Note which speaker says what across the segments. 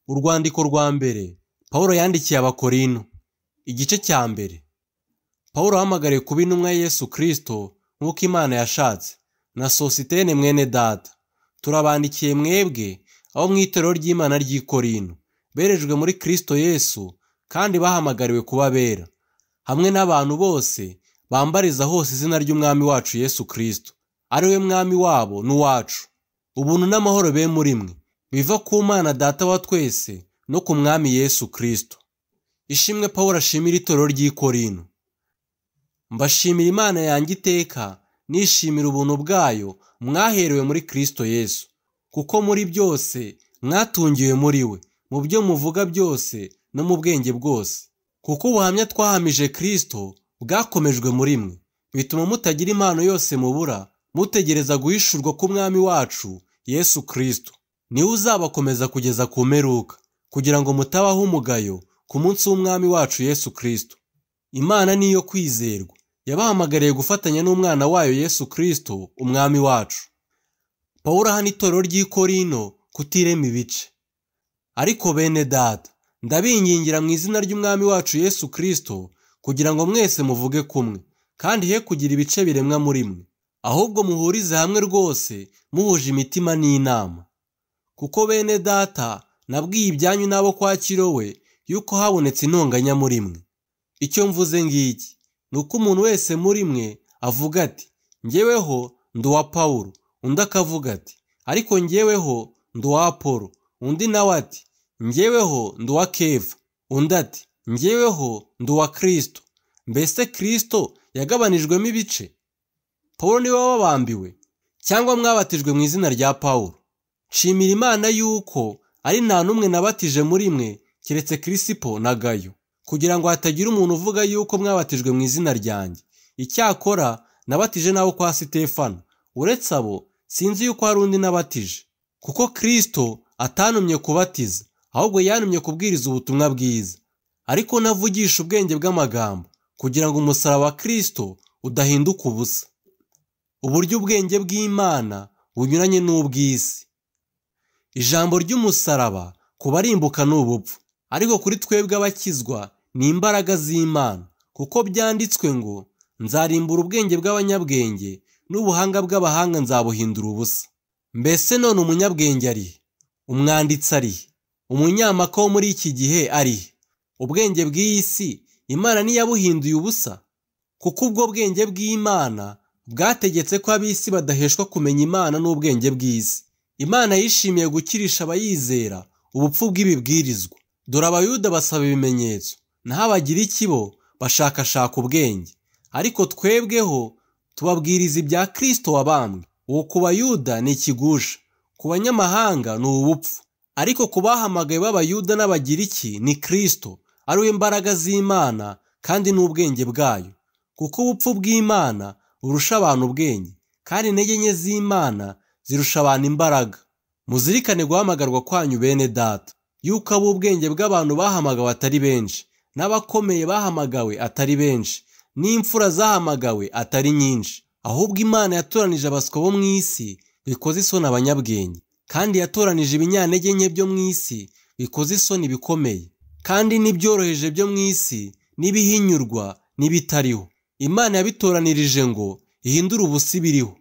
Speaker 1: Urwandiko rwa mbere Pawulo yandikiye Abakorinto, igice cya mbere. Pawulo ahamagariwe kuba intumwa ya Yesu Kristo nk'uko Imana yashatse, na Sositene mwene data. Turabandikiye mwebwe abo mu itorero ry'Imana ry'i Korinto, berejwe muri Kristo Yesu kandi bahamagariwe kuba abera, hamwe n'abantu bose bambariza hose izina ry'Umwami wacu Yesu Kristo, ari we Mwami wabo n'uwacu. Ubuntu n'amahoro be muri mwe, biva ku Mana Data wa twese no ku Mwami Yesu Kristo. Ishimwe Pawulo ashimira itorero ry'i Korinto. Mbashimira Imana yanjye iteka, nishimira ubuntu bwayo mwaherewe muri Kristo Yesu, kuko muri byose mwatungiwe muri we, mu byo muvuga byose no mu bwenge bwose. Kuko ubuhamya twahamije Kristo bwakomejwe muri mwe, bituma mutagira impano yose mubura, mutegereza guhishurwa k'Umwami wacu Yesu Kristo. Niwe uzabakomeza kugeza ku mperuka, kugira ngo mutabaho umugayo ku munsi w'Umwami wacu Yesu Kristo. Imana niyo kwizerwa, yabahamagariye gufatanya n'Umwana wayo Yesu Kristo, Umwami wacu. Pawulo ahana itorero ry'i Korinto kutirema ibice. Ariko bene data, ndabingingira mu izina ry'Umwami wacu Yesu Kristo, kugira ngo mwese muvuge kumwe, kandi he kugira ibice biremwa muri mwe, ahubwo muhurize hamwe rwose muhuje imitima n'inama. Kuko bene data, nabwiye ibyanyu n'abo kwa Kirowe yuko habonetse intonganya muri mwe. Icyo mvuze ngiki, ni uko umuntu wese muri mwe avuga ati, njyeweho ndi uwa Pawulo, undi akavuga ati, ariko njyeweho ndi uwa Apolo, undi nawe ati, njyeweho ndi uwa Kefa, undi ati, njyeweho ndi uwa Kristo. Mbese Kristo yagabanijwemo ibice? Pawulo niwe wababambiwe, cyangwa mwabatijwe mu izina rya Pawulo? Nshimira Imana yuko ari nta n'umwe nabatije muri mwe keretse Kirisipo na Gayo, kugira ngo hatagira umuntu uvuga yuko mwabatijwe mu izina ryanjye. Icyakora nabatije n'abo kwa Sitefano, uretse abo sinzi yuko hari undi nabatije. Kuko Kristo atantumye kubatiza, ahubwo yantumye kubwiriza ubutumwa bwiza, ariko navugisha ubwenge bw'amagambo, kugira ngo umusaraba wa Kristo udahinduka ubusa. Uburyo ubwenge bw'Imana bunyuranye n'ubw'isi. Ijambo ry'umusaraba ku barimbuka ni ubupfu, ariko kuri twebwe abakizwa ni imbaraga z'Imana, kuko byanditswe ngo, nzarimbura ubwenge bw'abanyabwenge n'ubuhanga bw'abahanga nzabuhindura ubusa. Mbese none umunyabwenge ari he? Umwanditsi ari he? Umunyamaka wo muri iki gihe ari he? Ubwenge bw'iyi si Imana ntiyabuhinduye ubusa? Kuko ubwo bwenge bw'Imana bwategetse ko ab'isi badaheshwa kumenya Imana n'ubwenge bw'isi. Imana yishimiye gukirisha abayizera ubupfu bw'ibibwirizwa. Dore Abayuda basaba ibimenyetso, naho Abagiriki bo bashakashaka ubwenge. Ariko twebweho tubabwiriza ibya Kristo wabambwe. Uwo ku Bayuda ni ikigusha, ku banyamahanga ni ubupfu. Ariko ku bahamagaye b'Abayuda n'Abagiriki ni Kristo, ari we imbaraga z'Imana kandi n'ubwenge bwayo. Kuko ubupfu bw'Imana burusha abantu ubwenge, kandi intege nke z'Imana zirusha abantu imbaraga. Muzirikane guhamagarwa kwanyu bene data, yuko ab'ubwenge bw'abantu bahamagawe atari benshi, n'abakomeye bahamagawe atari benshi, n'imfura zahamagawe atari nyinshi. Ahubwo Imana yatoranije abaswa bo mu isi bikoze isoni abanyabwenge, kandi yatoranije ibinyantege nke byo mu isi bikoze isoni ibikomeye, kandi n'ibyoroheje byo mu isi n'ibihinyurwa n'ibitariho. Imana yabitoranirije ngo ihindure ubusa ibiriho,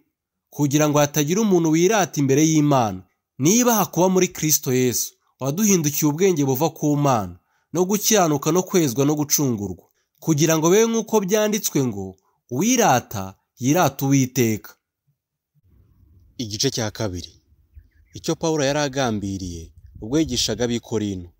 Speaker 1: kugira ngo hatagira umuntu wirata imbere y'Imana. Niba hakuba muri Kristo Yesu, waduhindukiye ubwenge buva ku Mana, no gukiranuka no kwezwa no gucungurwa, kugira ngo be nk'uko byanditswe ngo, uwirata yirata Uwiteka. Igice cya kabiri. Icyo Pawulo yari agambiriye ubwo yigishaga ab'i Korinto.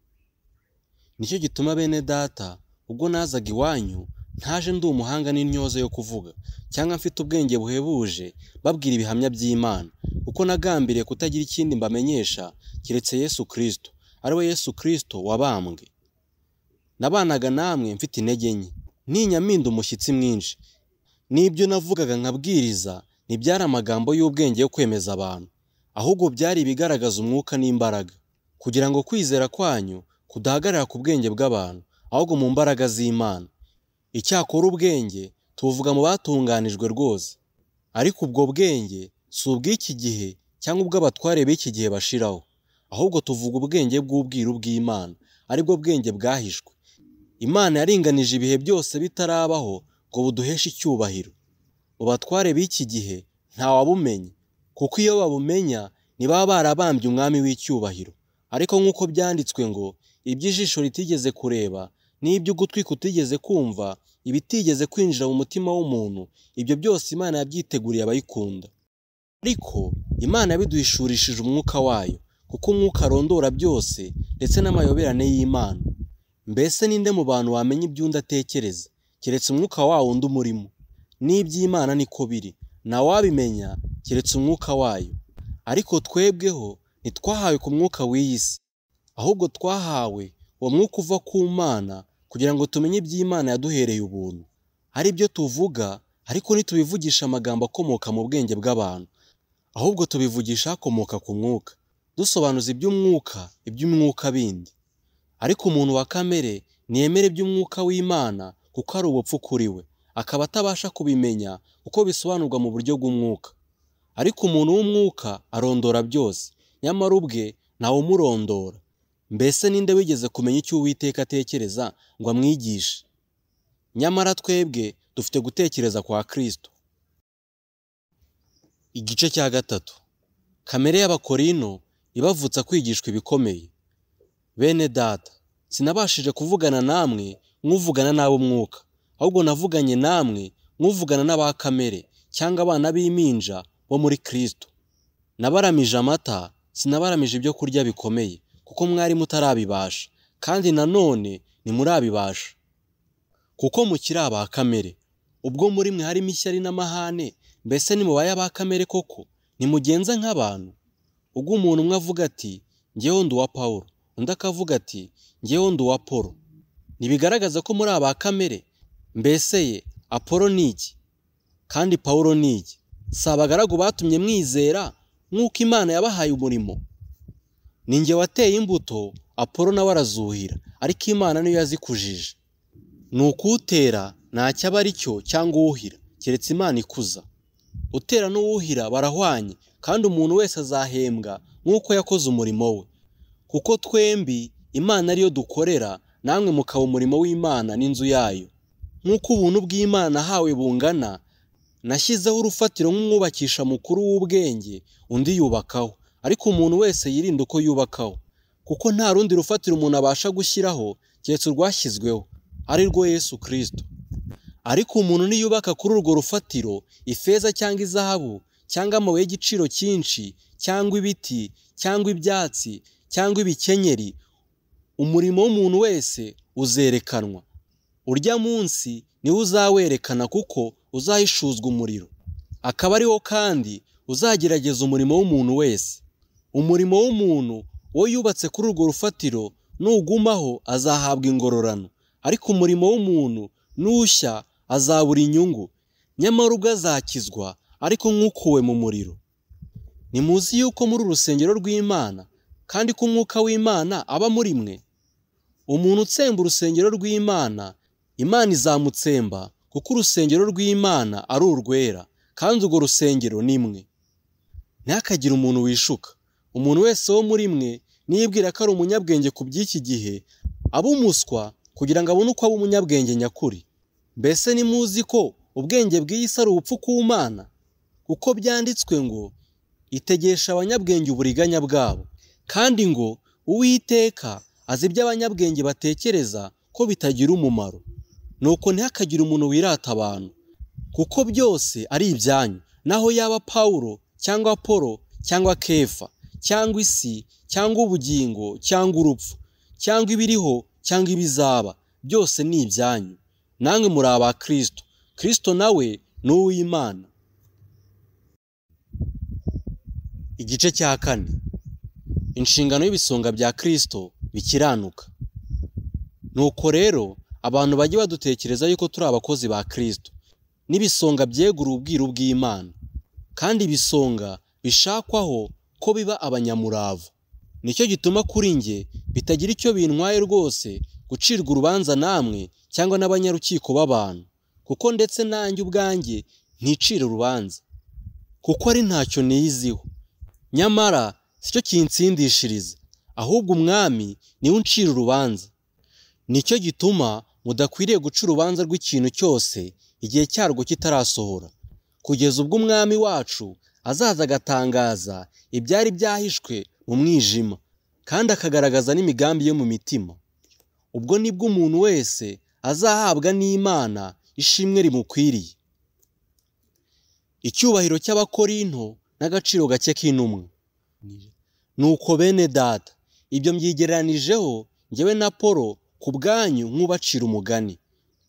Speaker 1: Nicyo gituma bene data, ubwo nazaga iwanyu, ntaje ndi umuhanga n'intyoza yo kuvuga, cyangwa mfite ubwenge buhebuje, babwira ibihamya by'Imana, kuko nagambiriye kutagira ikindi mbamenyesha keretse Yesu Kristo, ari we Yesu Kristo wabambwe. Nabanaga namwe mfite intege nke, ntinyaminda umushyitsi mwinshi. N'ibyo navugaga nkabwiriza ntibyari amagambo y'ubwenge yo kwemeza abantu, ahubwo byari ibigaragaza umwuka n'imbaraga, kugira ngo kwizera kwanyu kudahagarara ku bwenge bw'abantu, ahubwo mu mbaraga z'Imana. Icyakora ubwenge tubuvuga mu batunganijwe rwose, ariko ubwo bwenge si ubw'iki gihe cyangwa ubw'abatware b'iki gihe bashiraho, ahubwo tuvuga ubwenge bw'ubwiru bw'Imana, aribwo bwenge bwahishwe. Imana yaringanije ibihe byose bitarabaho ngo buduheshe icyubahiro. Mu batware b'iki gihe ntawabumenye, kuko iyo babumenya ntibaba barabambye umwami w'icyubahiro. Ariko nk'uko byanditswe ngo iby'ijisho ritigeze kureba n'ibyo ugutwi kutigeze kumva, ibitigeze kwinjira mu mutima w'umuntu, ibyo byose Imana yabyiteguriye abayikunda. Ariko Imana yabiduhishurishije umwuka wayo, kuko umwuka arondora byose ndetse n'amayoberane y'Imana. Mbese ninde mu bantu wamenya ibyo undi atekereza, keretse umwuka wa wundi umurimo? N'iby'Imana niko biri, ntawabimenya keretse umwuka wayo. Ariko twebweho ntitwahawe ku mwuka w'iyi si, ahubwo twahawe uwo mwuka uva ku Mana kugira ngo tumenye iby'Imana yaduhereye ubuntu. Ari byo tuvuga, ariko ntitubivugisha amagambo akomoka mu bwenge bw'abantu, ahubwo tubivugisha akomoka ku mwuka, dusobanuza iby'umwuka iby'umwuka bindi. Ariko umuntu wa kamere ntiyemera iby'umwuka w'Imana kuko ari ubupfu kuri we, akaba atabasha kubimenya kuko bisobanurwa mu buryo bw'umwuka. Ariko umuntu w'umwuka arondora byose, nyamara ubwe ntawumurondora. Mbese ninde wigeze kumenya icyo Uwiteka atekereza ngo amwigishe? Nyamara twebwe dufite gutekereza kwa Kristo. Igice cya 3. Kamere y'Abakorino ibavutsa kwigishwa ibikomeye. Bene data, sinabashije kuvugana namwe nk'uvugana n'ab'umwuka, ahubwo navuganye namwe nk'uvugana n'aba kamere cyangwa abana b'impinja bo muri Kristo. Nabaramije amata, sinabaramije ibyo kurya bikomeye, kuko mwari mutarabibasha, kandi nanone ntimurabibasha, kuko mukiri aba kamere. Ubwo muri mwe harimo ishyari n'amahane, mbese ntimubaye aba kamere koko? Ntimugenza nk'abantu? Ubwo umuntu umwe avuga ati njyewe ndi uwa Pawulo, undi akavuga ati njyewe ndi uwa Apolo, ntibigaragaza ko muri aba kamere? Mbese ye Apolo ni iki? Kandi Pawulo ni iki? Si abagaragu batumye mwizera nk'uko Imana yabahaye umurimo? Ni njye wateye imbuto, Apolo nawe arazuhira, ariko Imana niyo yazikujije. Ni ukutera ntacyo aba ari cyo cyangwa uwuhira, keretse Imana ikuza. Utera n'uwuhira barahwanye, kandi umuntu wese azahembwa nk'uko yakoze umurimo we. Kuko twembi Imana ariyo dukorera, namwe mukaba umurimo w'Imana n'inzu yayo. Nk'uko ubuntu bw'Imana nahawe bungana, nashyizeho urufatiro nk'umwubakisha mukuru w'ubwenge, undi yubakaho. Ariko umuntu wese yirinde uko yubakaho, kuko nta rundi rufatiro umuntu abasha gushyiraho keretse urwashyizweho, ari rwo Yesu Kristo. Ariko umuntu niyubaka kuri urwo rufatiro ifeza cyangwa izahabu cyangwa amabuye y'igiciro cyinshi cyangwa ibiti cyangwa ibyatsi cyangwa ibikenyeri, umurimo w'umuntu wese uzerekanwa. Urya munsi niwo uzawerekana, kuko uzahishuzwa umuriro, akaba ari wo kandi uzagerageza umurimo w'umuntu wese. Umurimo w'umuntu uwo yubatse kuri urwo rufatiro nugumaho azahabwa ingororano, ariko umurimo w'umuntu nushya azabura inyungu, nyamara ubwo azakizwa ariko nk'ukuwe mu muriro. Ntimuzi yuko muri urusengero rw'Imana, kandi ko umwuka w'Imana aba muri mwe? Umuntu utsemba urusengero rw'Imana, Imana izamutsemba, kuko urusengero rw'Imana ari urwera, kandi urwo rusengero ni mwe. Ntihakagire umuntu wishuka. Umuntu wese wo muri mwe niyibwira ko ari umunyabwenge ku by'iki gihe, abe umuswa kugira ngo abone uko aba umunyabwenge nyakuri. Mbese ntimuzi ko ubwenge bw'iyi si ari ubupfu ku Mana? Kuko byanditswe ngo itegesha abanyabwenge uburiganya bwabo, kandi ngo Uwiteka azi ibyo abanyabwenge batekereza ko bitagira umumaro. Nuko ntihakagire umuntu wirata abantu, kuko byose ari ibyanyu, naho yaba Pawulo cyangwa Apolo cyangwa Kefa cyangwa isi cyangwa ubugingo cyangwa urupfu cyangwa ibiriho cyangwa ibizaba, byose ni ibyanyu. Namwe muri aba Kristo, Kristo nawe ni uw'Imana. Igice cya 4. Inshingano y'ibisonga bya Kristo bikiranuka. Nuko rero abantu bajye badutekereza yuko turi abakozi ba Kristo, n'ibisonga byeguriwe ubwiru bw'Imana, kandi ibisonga bishakwaho ko biba abanyamurava. Nicyo gituma kuri njye bitagira icyo bintwaye rwose gucirwa urubanza namwe cyangwa n'abanyarukiko b'abantu, kuko ndetse nanjye ubwanjye nticira urubanza, kuko ari ntacyo niyiziho. Nyamara sicyo kinsindishiriza, Ahubwo Umwami niwe uncira urubanza. Nicyo gituma mudakwiriye guca urubanza rw'ikintu cyose igihe cyarwo kitarasohora, kugeza ubwo Umwami wacu azaza agatangaza ibyari byahishwe mu mwijima, kandi akagaragaza n'imigambi yo mu mitima. Ubwo nibwo umuntu wese azahabwa n'Imana ishimwe rimukwiriye. Icyubahiro cy'Abakorinto n'agaciro gake k'intumwa. Nuko bene data, ibyo mbyigereranijeho njyewe na Polo ku bwanyu nk'ubacira umugani,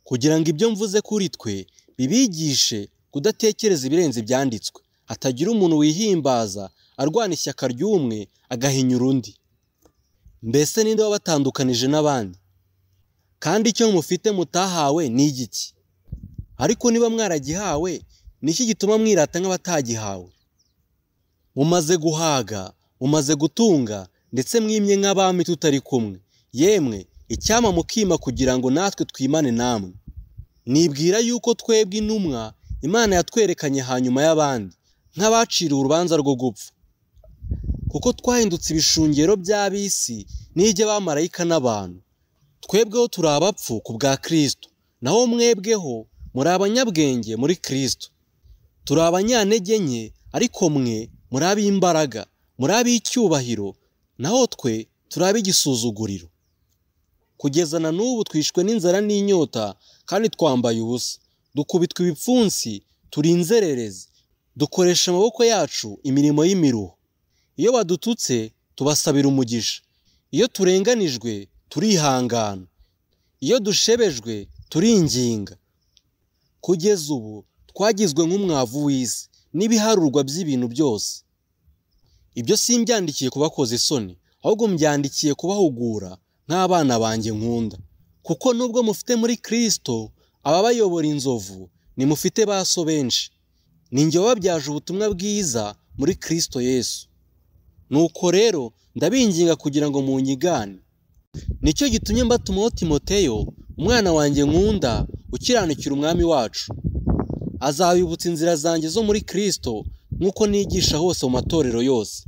Speaker 1: kugira ngo ibyo mvuze kuri twe bibigishe kudatekereza ibirenze ibyanditswe, hatagira umuntu wihimbaza arwana ishyaka ry'umwe agahinyura undi. Mbese ninde wabatandukanije n'abandi? Kandi icyo mufite mutahawe ni igiki? Ariko niba mwaragihawe, ni iki gituma mwirata nk'abatagihawe? Mumaze guhaga, mumaze gutunga, ndetse mwimye nk'abami tutari kumwe. Yemwe, icyampa mukima kugira ngo natwe twimane namwe. Nibwira yuko twebwe intumwa Imana yatwerekanye hanyuma y'abandi, nk'abaciriwe urubanza rwo gupfa. Kuko twahindutse ibishungero by'ab'isi n'iby'abamarayika n'abantu. Twebweho turi abapfu ku bwa Kristo, naho mwebweho muri abanyabwenge muri Kristo. Turi abanyantege nke, ariko mwe muri ab'imbaraga, muri ab'icyubahiro, naho twe turi ab'igisuzuguriro. Kugeza na n'ubu twishwe n'inzara n'inyota, kandi twambaye ubusa. Dukubitwa ibipfunsi, turi inzererezi. Dukoresha amaboko yacu imirimo y'imiruho. Iyo badututse tubasabira umugisha. Iyo turenganijwe turihangana. Iyo dushebejwe turinginga. Kugeza ubu twagizwe nk'umwavu w'isi n'ibiharurwa by'ibintu byose. Ibyo simbyandikiye kubakoza isoni, ahubwo mbyandikiye kubahugura nk'abana banjye nkunda. Kuko nubwo mufite muri Kristo ababayobora inzovu, nimufite ba so benshi. Ni njye wababyaje ubutumwa bwiza muri Kristo Yesu. Nuko rero ndabinginga kugira ngo munyigane. Nicyo gitumye mbatumaho Timoteyo, umwana wanjye nkunda, ukiranukira Umwami wacu. Azabibutsa inzira zanjye zo muri Kristo, nk'uko nigisha hose mu matorero yose.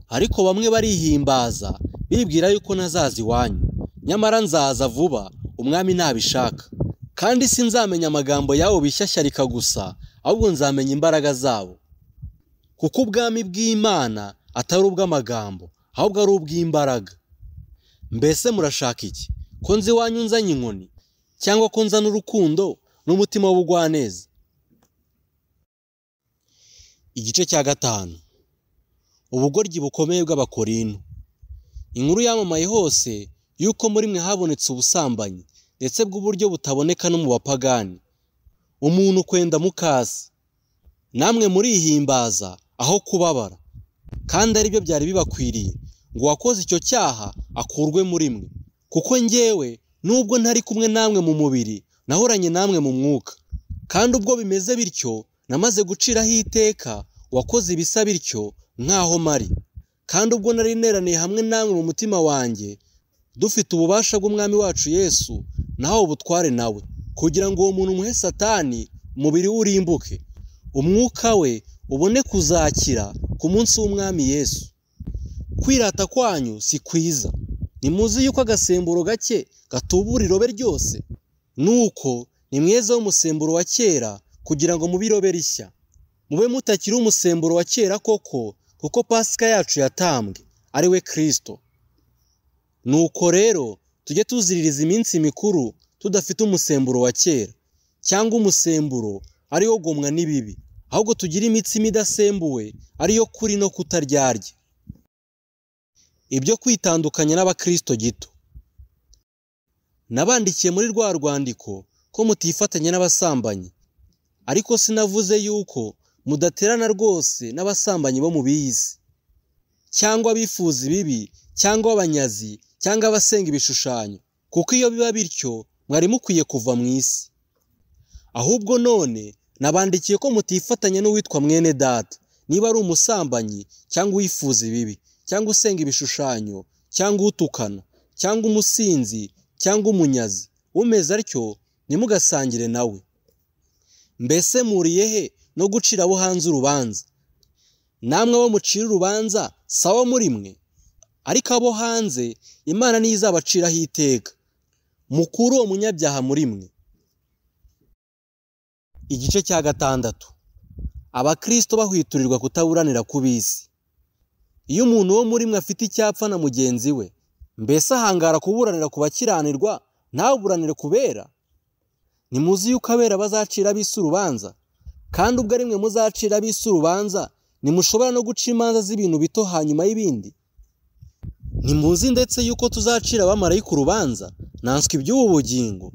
Speaker 1: Ariko bamwe barihimbaza, bibwira yuko ntazaza iwanyu. Nyamara nzaza vuba, Umwami nabishaka. Kandi sinzamenya amagambo yabo bishyashyarika gusa, ahubwo nzamenya imbaraga zabo. Kuko ubwami bw'Imana atari ubw'amagambo, ahubwo ari ubw'imbaraga. Mbese murashaka iki? Ko nzi iwanyu nzanye inkoni, cyangwa ko nzana urukundo n'umutima w'ubugwaneza? Igice cya 5. Ubugoryi bukomeye bw'Abakorinto. Inkuru yamamaye hose yuko muri mwe habonetse ubusambanyi, ndetse bw'uburyo butaboneka no mu bapagani. Umuntu kwenda mukasi, namwe murihimbaza aho kubabara, kandi aribyo byari bibakwiriye, ngo uwakoze icyo cyaha akurwe muri mwe. Kuko njyewe nubwo ntari kumwe namwe mu mubiri, nahoranye namwe mu mwuka. Kandi ubwo bimeze bityo, namaze guciraho iteka uwakoze ibisa bityo nk'aho mari. Kandi ubwo nari neraniye hamwe namwe mu mutima wanjye, dufite ububasha bw'Umwami wacu Yesu, naho ubutware nawe, kugira ngo uwo muntu umuhe Satani, umubiri we urimbuke, umwuka we ubone kuzakira ku munsi w'Umwami Yesu. Kwirata kwanyu si kwiza. Nimuzi yuko agasemburo gake gatubura irobe ryose? Nuko nimwezeho umusemburo wa kera, kugira ngo mube irobe rishya. Mube mutakiri umusemburo wa kera koko, kuko Pasika yacu yatambwe, ari we Kristo. Nuko rero tujye tuziririza iminsi mikuru tudafite umusemburo wa kera, cyangwa umusemburo ariwo gomwa n'ibibi, ahubwo tugire imitsima idasembuwe, ariyo kuri no kutaryarya. Ibyo kwitandukanya n'abakristo gito. Nabandikiye muri rwa rwandiko ko mutifatanya n'abasambanyi, ariko sinavuze yuko mudaterana rwose n'abasambanyi bo mu b'isi, cyangwa abifuza ibibi, cyangwa abanyazi, cyangwa abasenga ibishushanyo, kuko iyo biba bityo mwari mukwiye kuva mu isi. Ahubwo none nabandikiye ko mutifatanya n'uwitwa mwene data, niba ari umusambanyi, cyangwa uwifuza ibibi, cyangwa usenga ibishushanyo, cyangwa utukana, cyangwa umusinzi, cyangwa umunyazi. Umeze atyo ntimugasangire nawe. Mbese muriye he no gucira abo hanze urubanza? Namwe abo mucira urubanza sawa muri mwe? Ariko abo hanze Imana niyo izabaciraho iteka. Mukure uwo munyabyaha muri mwe. Igice cya 6. Abakristo bahwiturirwa kutaburanira ku b'isi. Iyo umuntu wo muri mwe afite icyapfa na mugenzi we, mbese ahangara kuburanira ku bakiranirwa, ntaburanire kubera? Ntimuzi yuko abera bazacira ab'isi urubanza? Kandi ubwo ari mwe muzacira ab'isi urubanza, ntimushobora no guca imanza z'ibintu bito hanyuma y'ibindi? Ntimuzi ndetse yuko tuzacira abamarayika urubanza, nanswe iby'ubu bugingo?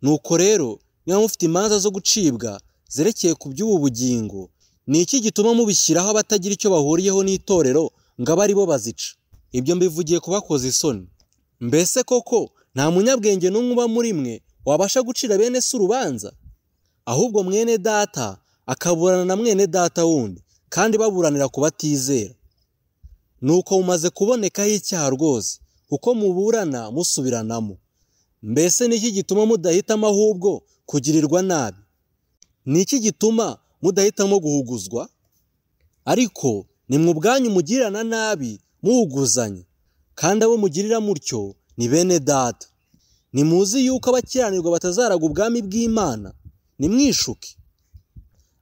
Speaker 1: Nuko rero niba mufite imanza zo gucibwa zerekeye ku by'ubu bugingo, ni iki gituma mubishyiraho abatagira icyo bahuriyeho n'itorero ngo abe ari bo bazica? Ibyo mbivugiye kubakoza isoni. Mbese koko nta munyabwenge n'umwe uba muri mwe wabasha gucira bene se urubanza? Ahubwo mwene data akaburana na mwene data wundi, kandi baburanira ku batizera. Nuko mumaze kubonekaho icyaha rwose, kuko muburana musubiranamo. Mbese ni iki gituma mudahitamo ahubwo kugirirwa nabi? Ni iki gituma mudahitamo guhuguzwa? Ariko nimwe ubwanyu mugirirana nabi muhuguzanye, kandi abo mugirira mutyo ni bene data. Nimuzi yuko abakiranirwa batazaraga ubwami bw'Imana? Nimwishuke.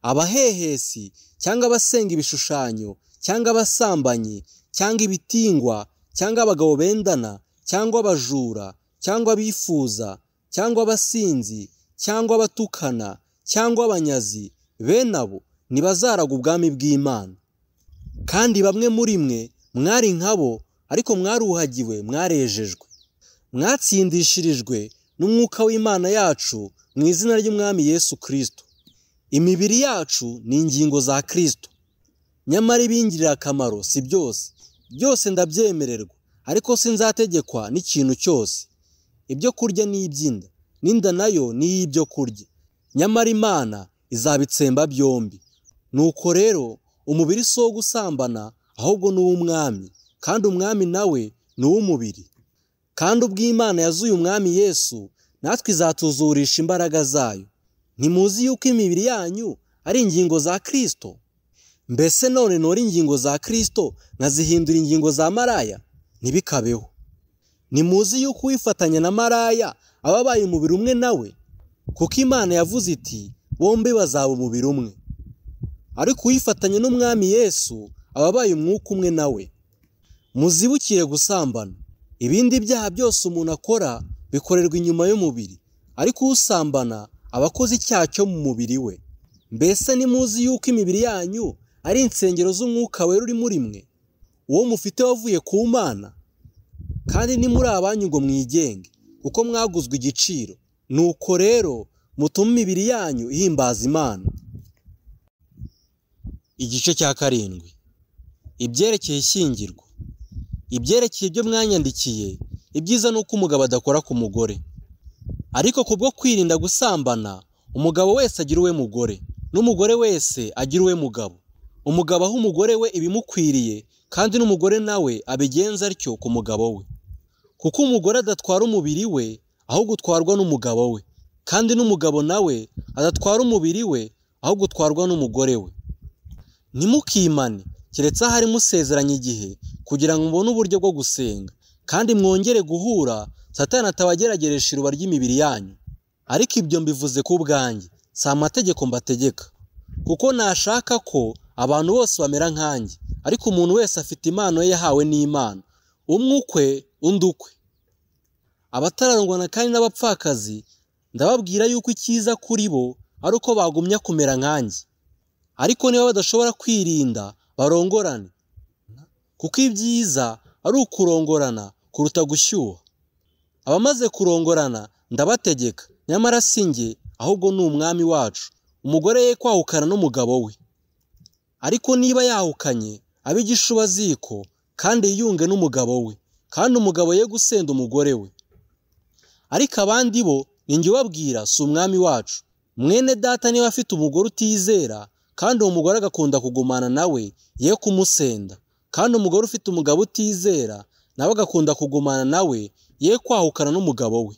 Speaker 1: Abahehesi cyangwa abasenga ibishushanyo cyangwa abasambanyi cyangwa ibitingwa cyangwa abagabo bendana cyangwa abajura cyangwa abifuza cyangwa abasinzi cyangwa abatukana cyangwa abanyazi, bene abo ntibazaraga ubwami bw'Imana. Kandi bamwe muri mwe mwari nkabo, ariko mwaruhagiwe, mwarejejwe, mwatsindishirijwe n'umwuka w'Imana yacu mu izina ry'Umwami Yesu Kristo. Imibiri yacu ni ingingo za Kristo. Nyamara ibingirira akamaro si byose. Byose ndabyemererwa, ariko sinzategekwa n'ikintu cyose. Ibyo kurya ni iby'inda, n'inda nayo ni iy'ibyo kurya. Nyamara Imana izabitsemba byombi. Nuko rero umubiri si uwo gusambana, ahubwo ni uw'Umwami, kandi Umwami nawe ni uw'umubiri. Kandi ubwo Imana yazuye Umwami Yesu, natwe izatuzurisha imbaraga zayo. Ntimuzi yuko imibiri yanyu ari ingingo za Kristo? Mbese none nora ingingo za Kristo nkazihindura ingingo za maraya? Ntibikabeho. Ntimuzi yuko uwifatanya na maraya aba abaye umubiri umwe nawe? Kuko Imana yavuze iti, bombi bazaba umubiri umwe. Ariko uwifatanya n'Umwami Yesu aba abaye umwuka umwe nawe. Muzibukire gusambana. Ibindi byaha byose umuntu akora bikorerwa inyuma y'umubiri, ariko usambana aba akoze icyaha cyo mu mubiri we. Mbese nimuzi yuko imibiri yanyu ari insengero z'umwuka wera uri muri mwe, uwo mufite wavuye ku Mana? Kandi ni muri abanyu ngo mwigenge, kuko mwaguzwe igiciro. Nuko rero mutume imibiri yanyu ihimbaza Imana. Igice cya 7. Ibyerekeye ishyingirwa. Ibyerekeye ibyo mwanyandikiye, ibyiza ni uko umugabo adakora ku mugore. Ariko kubwo kwirinda gusambana, umugabo wese agira uwe mugore, n'umugore wese agira uwe mugabo. Umugabo aha umugore we ibimukwiriye, kandi n'umugore nawe abigenza atyo ku mugabo we. Kuko umugore adatwara umubiri we, ahubwo utwarwa n'umugabo we, kandi n'umugabo nawe adatwara umubiri we, ahubwo utwarwa n'umugore we. Ntimukimane, keretse ahari musezeranye igihe, kugira ngo mubone uburyo bwo gusenga, kandi mwongere guhura, Satani atabagerageresha iruba ry'imibiri yanyu. Ariko ibyo mbivuze ku bwanjye, si amategeko mbategeka. Kuko nashaka ko abantu bose bamera nkanjye, ariko umuntu wese afite impano ye yahawe n'Imana, umwe ukwe, undi ukwe. Abatararongwana kandi n'abapfakazi, ndababwira yuko icyiza kuri bo ari uko bagumya kumera nkanjye. Ariko niba badashobora kwirinda, barongorane, kuko ibyiza ari ukurongorana kuruta gushyuha. Abamaze kurongorana ndabategeka, nyamara si njye, ahubwo ni Umwami wacu. Umugore ye kwahukana n'umugabo we. Ariko niba yahukanye, abe igishubaziko, kandi yiyunge n'umugabo we, kandi umugabo ye gusenda umugore we. Ariko abandi bo ni njye ubabwira, si Umwami wacu. Mwene data niba afite umugore utizera, kandi uwo mugore agakunda kugumana nawe, ye kumusenda. Kandi umugore ufite umugabo utizera, nawe agakunda kugumana nawe, ye kwahukana n'umugabo we.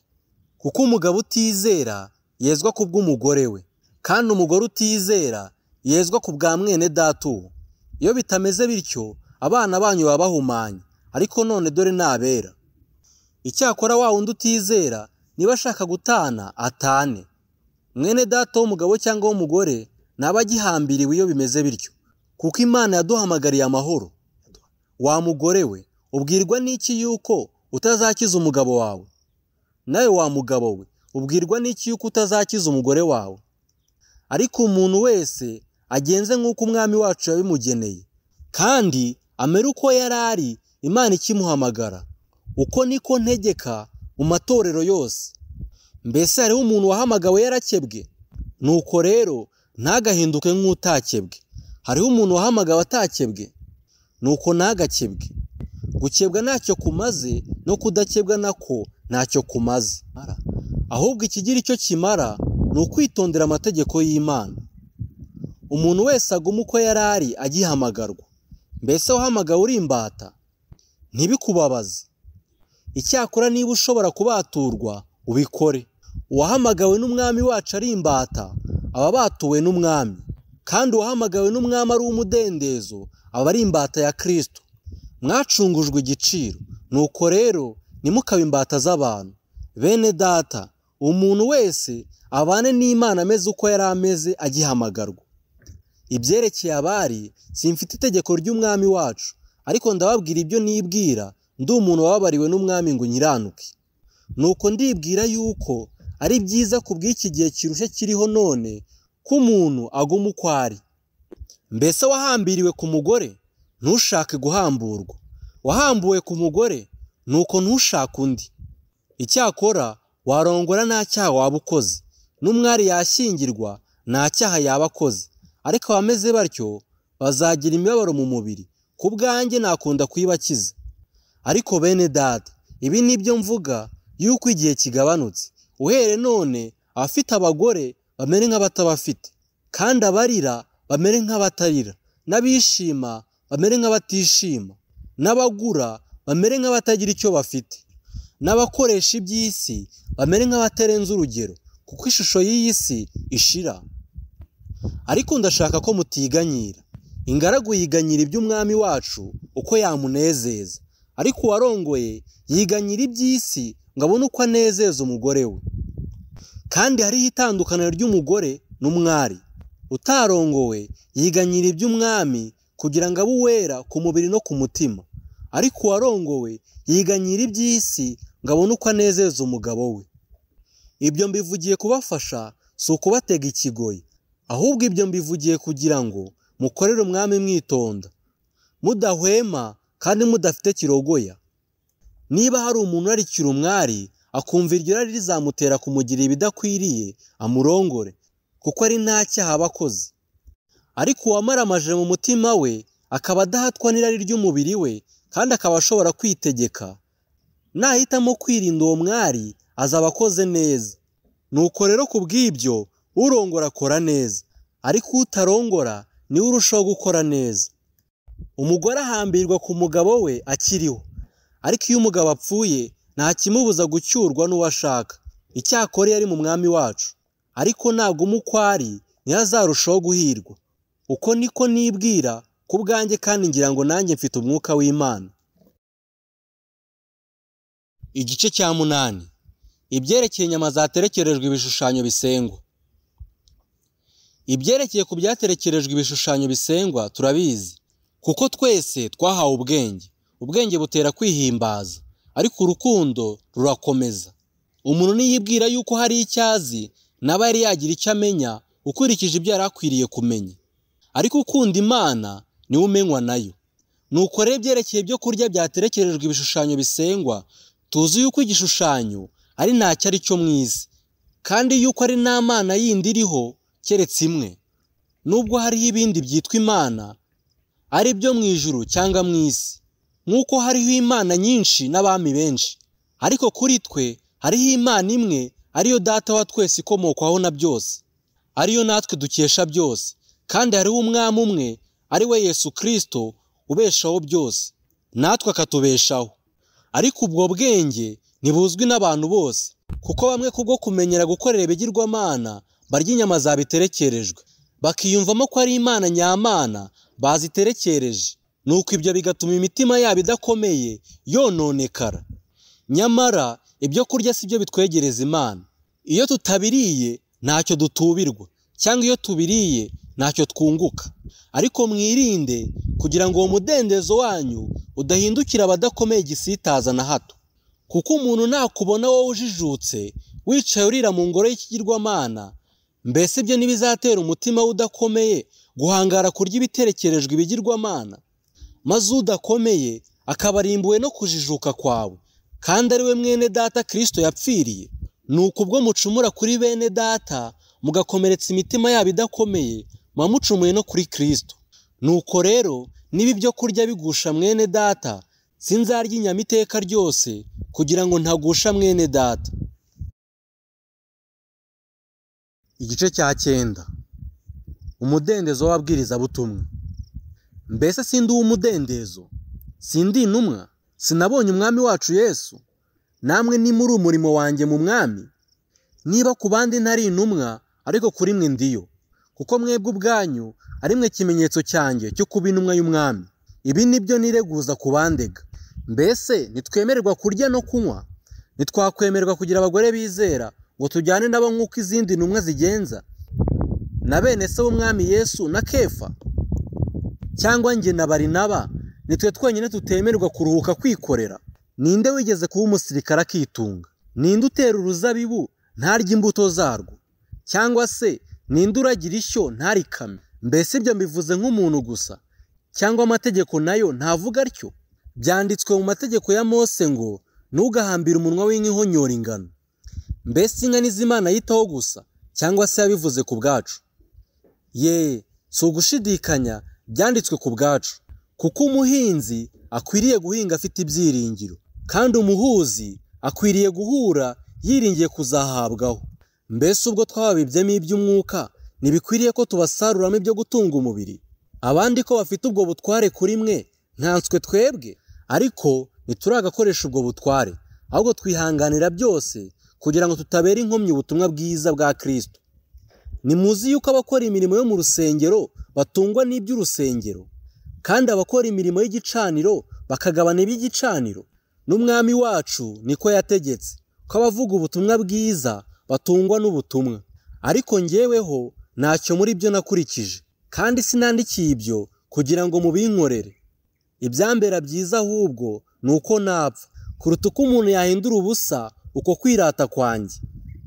Speaker 1: Kuko umugabo utizera yezwa kubw'umugore we, kandi umugore utizera yezwa ku bwa mwene data uwo. Iyo bitameze bityo, abana banyu baba bahumanye, ariko none dore ni abera. Icyakora wa wundi utizera niba ashaka gutana atane. Mwene data w'umugabo cyangwa w'umugore ntaba agihambiriwe iyo bimeze bityo, kuko Imana yaduhamagariye amahoro. Wa mugore we, ubwirwa n'iki yuko utazakiza umugabo wawe? Nawe wa mugabo we, ubwirwa n'iki yuko utazakiza umugore wawe? Ariko umuntu wese agenze nk'uko Umwami wacu yabimugeneye, kandi amere uko yari ari Imana ikimuhamagara. Uko niko ntegeka mu matorero yose. Mbese hariho umuntu wahamagawe yarakebwe? Nuko rero ntagahinduke nk'utakebwe. Hariho umuntu wahamagawe atakebwe? Nuko ntagakebwe. Gukebwa ntacyo kumaze, no kudakebwa nako ntacyo kumaze. Ahubwo ikigira icyo kimara ni ukwitondera amategeko y'Imana. Umuntu wese aguma uko yari ari agihamagarwa. Mbese wahamagawe uri imbata? Ntibikubabaze. Icyakora niba ushobora kubaturwa ubikore. Uwahamagawe n'Umwami wacu ari imbata aba abatuwe n'Umwami, kandi uwahamagawe n'Umwami ari uw'umudendezo aba ari imbata ya Kristo. Mwacungujwe igiciro, nuko rero ntimukabe imbata z'abantu. Bene data, umuntu wese abane n'Imana ameze uko yari ameze agihamagarwa. Ibyerekeye abari, simfite itegeko ry'Umwami wacu, ariko ndababwira ibyo nibwira, ndi umuntu wababariwe n'Umwami ngo nkiranuke. Nuko ndibwira yuko ari byiza ku bw'iki gihe kirushya kiriho none ko umuntu aguma uko ari. Mbese wahambiriwe ku mugore? Ntushake guhamburwa. Wahambuwe ku mugore? Nuko ntushake undi. Icyakora warongora nta cyaha waba ukoze, n'umwari yashyingirwa nta cyaha yaba akoze. Ariko abameze batyo bazagira imibabaro mu mubiri, ku bwanjye nakunda kuyibakiza. Ariko bene data, ibi ni byo mvuga yuko igihe kigabanutse. Uhere none abafite abagore bamere nk'abatabafite, kandi abarira bamere nk'abatarira, n'abishima bamere nk'abatishima, n'abagura bamere nk'abatagira icyo bafite, n'abakoresha iby'isi bamere nk'abatarenze urugero, kuko ishusho y'iyi si ishira. Ariko ndashaka ko mutiganyira. Ingaragu yiganyira iby'Umwami wacu uko yamunezeza, ariko uwarongoye yiganyira iby'isi ngo abone uko anezeza umugore we. Kandi hariho itandukaniro ry'umugore n'umwari. Utarongowe yiganyira iby'Umwami kugira ngo abe uwera ku mubiri no ku mutima, ariko uwarongowe yiganyira iby'isi ngo abone uko anezeza umugabo we. Ibyo mbivugiye kubafasha, si ukubatega ikigoyi, ahubwo ibyo mbivugiye kugira ngo mukorere Umwami mwitonda, mudahwema kandi mudafite kirogoya. Niba hari umuntu urarikira umwari akumva iryo rari rizamutera kumugirira ibidakwiriye, amurongore, kuko ari nta cyaha aba akoze. Ariko uwamaramaje mu mutima we akaba adahatwa n'irari ry'umubiri we, kandi akaba ashobora kwitegeka, nahitamo kwirinda uwo mwari azaba akoze neza. Nuko rero ku bw'ibyo urongora akora neza, ariko utarongora niwe urushaho gukora neza. Umugore ahambirwa ku mugabo we akiriho, ariko iyo umugabo apfuye nta kimubuza gucyurwa n'uwo ashaka. Icyakora iyo ari mu Mwami wacu, ariko naguma uko ari ntihazarushaho guhirwa. Uko niko nibwira ku bwanjye, kandi ngira ngo nanjye mfite umwuka w'Imana. Igice cya 8. Ibyerekeye inyama zaterekerejwe ibishushanyo bisengwa. Ibyerekeye ku byaterekerejwe ibishushanyo bisengwa turabizi, kuko twese twahawe ubwenge. Ubwenge butera kwihimbaza, ariko urukundo rurakomeza. Umuntu niyibwira yuko hari icyo azi, naba yari yagira icyo amenya ukurikije ibyo yari akwiriye kumenya. Ariko ukunda Imana niwe umenywa nayo. Nuko rero ibyerekeye ibyo kurya byaterekerejwe ibishushanyo bisengwa, tuzi yuko igishushanyo ari ntacyo ari cyo mu isi, kandi yuko ari nta mana yindi iriho keretse imwe. Nubwo hariho ibindi byitwa imana, ari byo mu ijuru cyangwa mu isi, nk'uko hariho imana nyinshi n'abami benshi, ariko kuri twe hariho Imana imwe, ariyo Data wa twese ikomokwaho na byose, ariyo natwe dukesha byose, kandi hariho Umwami umwe, ari we Yesu Kristo, ubeshaho byose, natwe akatubeshaho. Ariko ubwo bwenge ntibuzwi n'abantu bose, kuko bamwe kubwo kumenyera gukorera ibigirwamana barya inyama zabiterekerejwe, bakiyumvamo ko ari imana nyamana baziterekereje, Nuko ibyo bigatuma imitima yabo idakomeye yononekara. Nyamara ibyo kurya si byo bitwegereza Imana. Iyo tutabiriye ntacyo dutubirwa, cyangwa iyo tubiriye ntacyo twunguka. Ariko mwirinde kugira ngo uwo mudendezo wanyu udahindukira abadakomeye igisitaza na hato. Kuko umuntu nakubona wowe ujijutse wicaye urira mu ngoro y'ikigirwamana, mbese ibyo ntibizatera umutima we udakomeye guhangara kurya ibiterekerejwe ibigirwamana? Maze udakomeye akaba arimbuwe no kujijuka kwawe, kandi ari we mwene data Kristo yapfiriye. Nuko ubwo mucumura kuri bene data mugakomeretsa imitima yabo idakomeye, muba mucumuye no kuri Kristo. Nuko rero niba ibyo kurya bigusha mwene data, sinzarya inyama iteka ryose kugira ngo ntagusha mwene data. Igice cya 9. Umudendezo w'ababwirizabutumwa. Mbese sindi uw'umudendezo? Sindi intumwa? Sinabonye umwami wacu Yesu? Namwe ni muri umurimo wanjye mu mwami? Niba ku bandi ntari intumwa, ariko kuri mwe ndiyo, kuko mwebwe ubwanyu ari mwe kimenyetso cyanjye cyo kuba intumwa y'umwami. Ibi nibyo nireguza ku bandega. Mbese ntitwemererwa kurya no kunywa? Ntitwakwemererwa kugira abagore bizera ngo tujyane nabo nk'uko izindi ntumwa zigenza, na bene se w'umwami Yesu na Kefa? Cyangwa njye na Barinaba nitwe twenyine tutemererwa kuruhuka kwikorera? Ninde wigeze kuba umusirikare akitunga? Ninde utera uruzabibu ntarya imbuto zarwo? Cyangwa se ninde uragira ishyo ntarikame? Mbese ibyo mbivuze nk'umuntu gusa, cyangwa amategeko nayo ntavuga atyo? Byanditswe mu mategeko ya Mose ngo ntugahambire umunwa w'inka ihonyora ingano. Mbese inka n'izimana yitaho gusa, cyangwa se yabivuze ku bwacu? Ye, si ugushidikanya, byanditswe ku bwacu. Kuko umuhinzi akwiriye guhinga afite ibyiringiro, kandi umuhuzi akwiriye guhura yiringiye kuzahabwaho. Mbese ubwo twababibyemo iby'umwuka, ntibikwiriye ko tubasaruramo ibyo gutunga umubiri? Abandi ko bafite ubwo butware kuri mwe, nkanswe twebwe? Ariko ntituragakoresha ubwo butware, ahubwo twihanganira byose kugira ngo tutabera inkomyi ubutumwa bwiza bwa Kristo. Nimuzi yuko abakora imirimo yo mu rusengero batungwa n'iby'urusengero, kandi abakora imirimo y'igicaniro bakagabana iby'igicaniro. N'umwami wacu niko yategetse ko abavuga ubutumwa bwiza batungwa n'ubutumwa. Ariko njyeweho ntacyo muri byo nakurikije, kandi sinandikiye ibyo kugira ngo mubinkorere. Ibyambera byiza ahubwo ni uko napfa, kuruta uko umuntu yahindura ubusa uko kwirata kwanjye.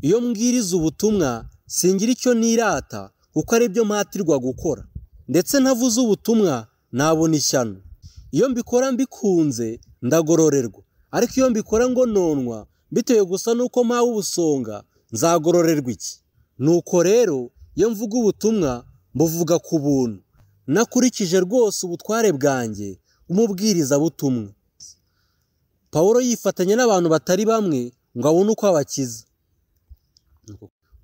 Speaker 1: Iyo mbwiriza ubutumwa singira icyo nirata, kuko ari byo mpatirwa gukora. Ndetse ntavuze ubutumwa nabona ishyano. Iyo mbikora mbikunze ndagororerwa, ariko iyo mbikora ngo nonwa bitewe gusa nuko mpawe ubusonga, nzagororerwa iki? Nuko rero iyo mvuga ubutumwa mbuvuga ku buntu, nakurikije rwose ubutware bwanjye umubwirizabutumwa. Pawulo yifatanya n'abantu batari bamwe ngo abone uko abakiza.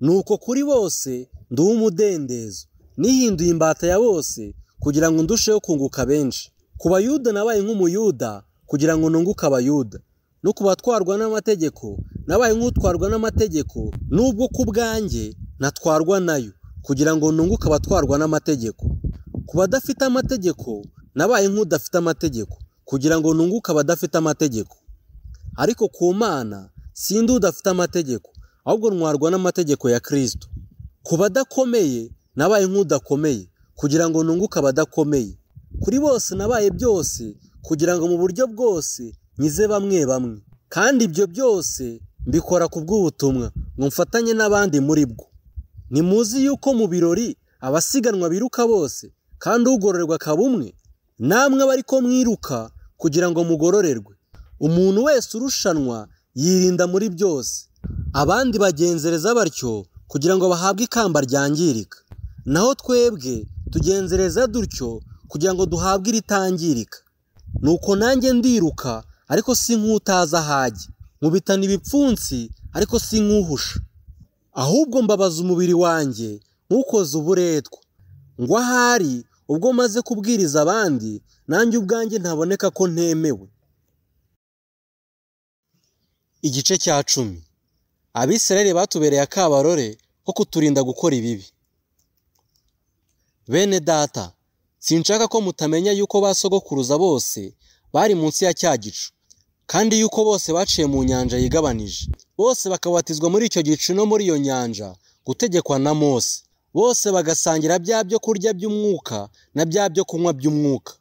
Speaker 1: Nuko kuri bose ndi uw'umudendezo, nihinduye imbata ya bose kugira ngo ndusheho kunguka benshi. Ku Bayuda nabaye nk'umuyuda kugira ngo nunguke Abayuda, no ku batwarwa n'amategeko nabaye nk'utwarwa n'amategeko, nubwo ku bwanjye natwarwa nayo, kugira ngo nunguke abatwarwa n'amategeko. Ku badafite amategeko nabaye nk'udafite amategeko, kugira ngo nunguke abadafite amategeko. Ariko ku Mana sindi udafite amategeko, ahubwo ntwarwa n'amategeko ya Kristo. Ku badakomeye nabaye nk'udakomeye, kugira ngo nunguke abadakomeye. Kuri bose nabaye byose, kugira ngo mu buryo bwose nkize bamwe bamwe. Kandi ibyo byose mbikora ku bw'ubutumwa, ngo mfatanye n'abandi muri bwo. Nimuzi yuko mu birori abasiganwa biruka bose, kandi ugororerwa akaba umwe? Namwe aba ariko mwiruka kugira ngo mugororerwe. Umuntu wese urushanwa yirinda muri byose. Abandi bagenzereza batyo kugira ngo bahabwe ikamba ryangirika, naho twebwe tugenzereza dutyo kugira ngo duhabwe iritangirika. Nuko nanjye ndiruka, ariko si nk'utazi ahajya, nkubitana ibipfunsi, ariko si nk'uhusha. Ahubwo mbabaza umubiri wanjye nk'ukoze uburetwa, ngo ahari ubwo maze kubwiriza abandi, nanjye ubwanjye ntaboneka ko ntemewe. Igice cya 10. Abisirayeli batubereye akabarore ko kuturinda gukora ibibi. Bene data, Sinshaka ko mutamenya yuko ba sogokuruza bose bari munsi ya cya gicu, kandi yuko bose baciye mu nyanja yigabanije, bose bakabatizwa muri icyo gicu no muri iyo nyanja gutegekwa na Mose, bose bagasangira bya byo kurya by'umwuka na bya byo kunywa by'umwuka,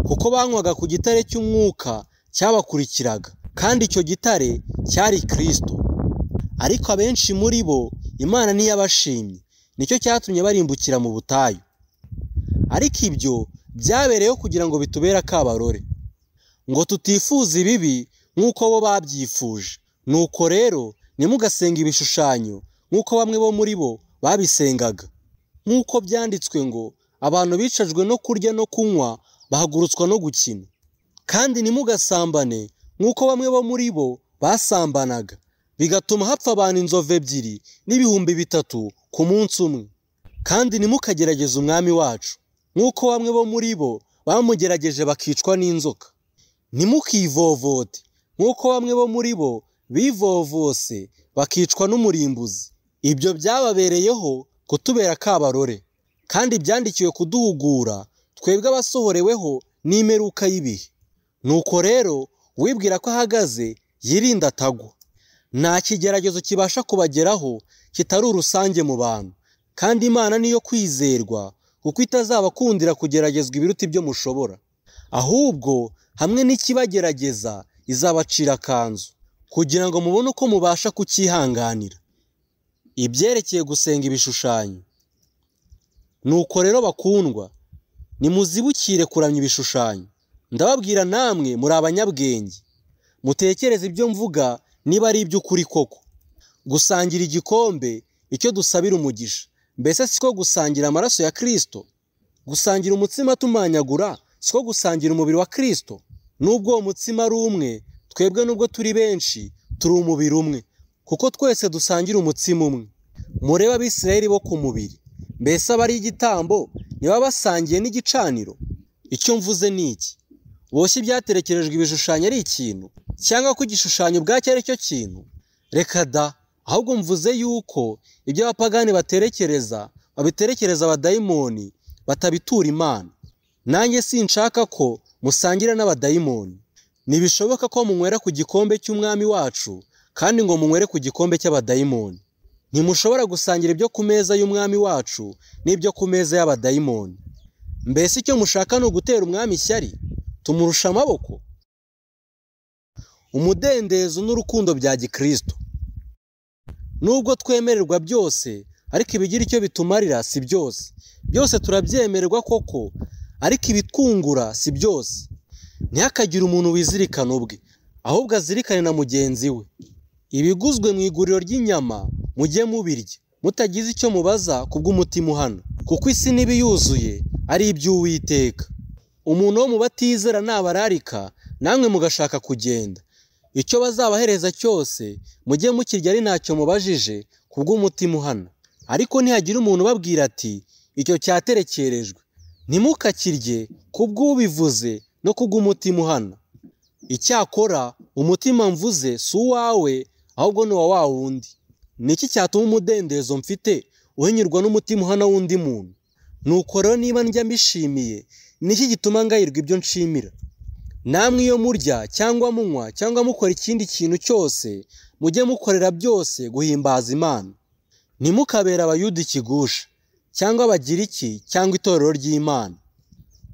Speaker 1: kuko banywaga ku gitare cy'umwuka cyabakurikiraga, kandi icyo gitare cyari Kristo. Ariko abenshi muri bo Imana ntiyabashimye, nicyo cyatumye barimbukira mu butayu. Ariko ibyo byabereyeho kugira ngo bitubere akabarore, ngo tutifuza ibibi nk'uko bo babyifuje. Nuko rero ntimugasenga ibishushanyo nk'uko bamwe bo muri bo babisengaga, nk'uko byanditswe ngo abantu bicajwe no kurya no kunywa bahagurutswa no gukina. Kandi ntimugasambane nk'uko bamwe bo muri bo basambanaga, bigatuma hapfa abantu inzovu 2 n'ibihumbi 3 ku munsi umwe. Kandi ntimukagerageze Umwami wacu nk'uko bamwe bo muri bo bamugerageje bakicwa n'inzoka. Ntimukivovote nk'uko bamwe bo muri bo bivovose bakicwa n'umurimbuzi. Ibyo byababereyeho kutubera akabarore, kandi byandikiwe kuduhugura twebwe abasohoreweho n'imperuka y'ibihe. Nuko rero uwibwira ko ahagaze yirinda atagwa. Nta kigeragezo kibasha kubageraho kitari urusange mu bantu, kandi Imana niyo kwizerwa, kuko itazabakundira kugeragezwa ibiruta ibyo mushobora. Ahubwo hamwe n'ikibagerageza izabacira akanzu, kugira ngo mubone uko mubasha kucyihanganira. Ibyerekeye gusenga ibishushanyo. Nuko rero bakundwa, nimuzibukire kuramya ibishushanyo. Ndababwira namwe muri abanyabwenge, mutekereze ibyo mvuga niba ari iby'ukuri koko. Gusangira igikombe icyo dusabira umugisha, mbese siko gusangira amaraso ya Kristo? Gusangira umutsima tumanyagura siko gusangira umubiri wa Kristo? Nubwo uwo mutsima ari umwe, twebwe nubwo turi benshi turi umubiri umwe, kuko twese dusangira umutsima umwe. Murebe Abisirayeli bo ku mubiri, mbese abari igitambo ntibaba basangiye n'igicaniro? Icyo mvuze ni iki: boshye ibyaterekerejwe ibishushanyo ari ikintu, cyangwa ko igishushanyo ubwacyo ari cyo kintu? Reka da! Ahubwo mvuze yuko ibyo abapagani baterekereza babiterekereza abadayimoni, batabitura Imana. Nanjye sinshaka ko musangira n'abadayimoni. Ntibishoboka ko munywera ku gikombe cy'Umwami wacu kandi ngo munywere ku gikombe cy'abadayimoni. Ntimushobora gusangira ibyo ku meza y'Umwami wacu n'ibyo ku meza y'abadayimoni. Mbese icyo mushaka ni ugutera Umwami ishyari? Tumurusha amaboko? Umudendezo n'urukundo bya Gikristo. Nubwo twemererwa byose, ariko ibigira icyo bitumarira si byose. Byose turabyemererwa koko, ariko ibitwungura si byose. Ntihakagire umuntu wizirikana ubwe, ahubwo azirikane na mugenzi we. Ibiguzwe mu iguriro ry'inyama mujye mubirya, mutagize icyo mubaza kubw'umutima uhana, kuko isi n'ibiyuzuye ari iby'Uwiteka. Umuntu wo mu batizera nabararika, namwe mugashaka kugenda, icyo bazabahereza cyose mujye mukirya ari ntacyo mubajije kubw'umutima uhana. Ariko nihagira umuntu ubabwira ati icyo cyaterekerejwe, ntimukakirye kubw'ubivuze no kubw'umutima uhana. Icyakora umutima mvuze si uwawe, ahubwo ni uwa wa wundi. Ni iki cyatuma umudendezo mfite uhinyurwa n'umutima uhana w'undi muntu? Nuko rero niba ndya mbishimiye, ni iki gituma ngayirwa ibyo nshimira? Namwe iyo murya cyangwa munywa cyangwa mukora ikindi kintu cyose, mujye mukorera byose guhimbaza Imana. Ntimukabere Abayuda ikigusha, cyangwa Abagiriki cyangwa itorero ry'Imana.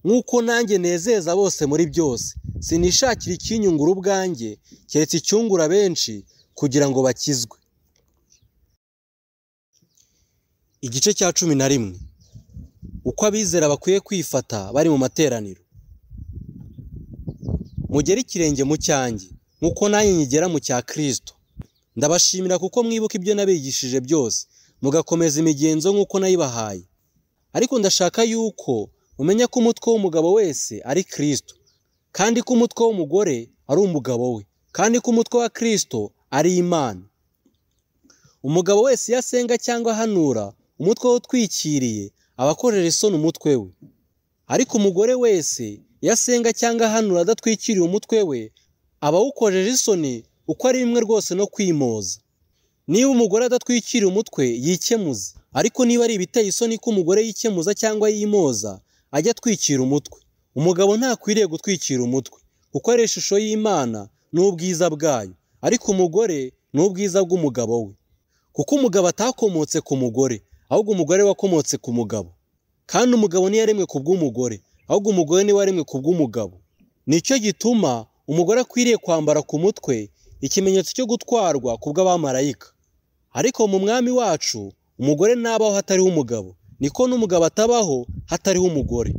Speaker 1: Nk'uko nanjye nezeza bose muri byose, sinishakira ikinyungura ubwanjye, keretse icyungura benshi kugira ngo bakizwe. Igice cya 11. Uko abizera bakwiye kwifata bari mu materaniro. Mugere ikirenge mu cyanjye, nk'uko nanjye nkigera mu cya Kristo. Ndabashimira kuko mwibuka ibyo nabigishije byose, mugakomeza imigenzo nk'uko nayibahaye. Ariko ndashaka yuko mumenya ko umutwe w'umugabo wese ari Kristo, kandi ko umutwe w'umugore ari umugabo we, kandi ko umutwe wa Kristo ari Imana. Umugabo wese iyo asenga cyangwa ahanura, umutwe we utwikiriye aba akorera isoni umutwe we. Ariko umugore wese iyo asenga cyangwa ahanura adatwikiriye umutwe we, aba awukojeje isoni, uko ari bimwe rwose no kwimoza. Niba umugore adatwikiriye umutwe yikemuze, ariko niba ari ibiteye isoni ko umugore yikemuza cyangwa yimoza, ajye atwikira umutwe. Umugabo ntakwiriye gutwikira umutwe, kuko ari ishusho y'Imana n'ubwiza bwayo, ariko umugore ni ubwiza bw'umugabo we. Kuko umugabo atakomotse ku mugore, ahubwo umugore wakomotse ku mugabo. Kandi umugabo ntiyaremwe ku bw'umugore, ahubwo umugore niwe waremwe ku bw'umugabo. Nicyo gituma umugore akwiriye kwambara ku mutwe ikimenyetso cyo gutwarwa ku bw'abamarayika. Ariko mu mwami wacu umugore ntabaho hatariho umugabo, niko n'umugabo atabaho hatariho umugore.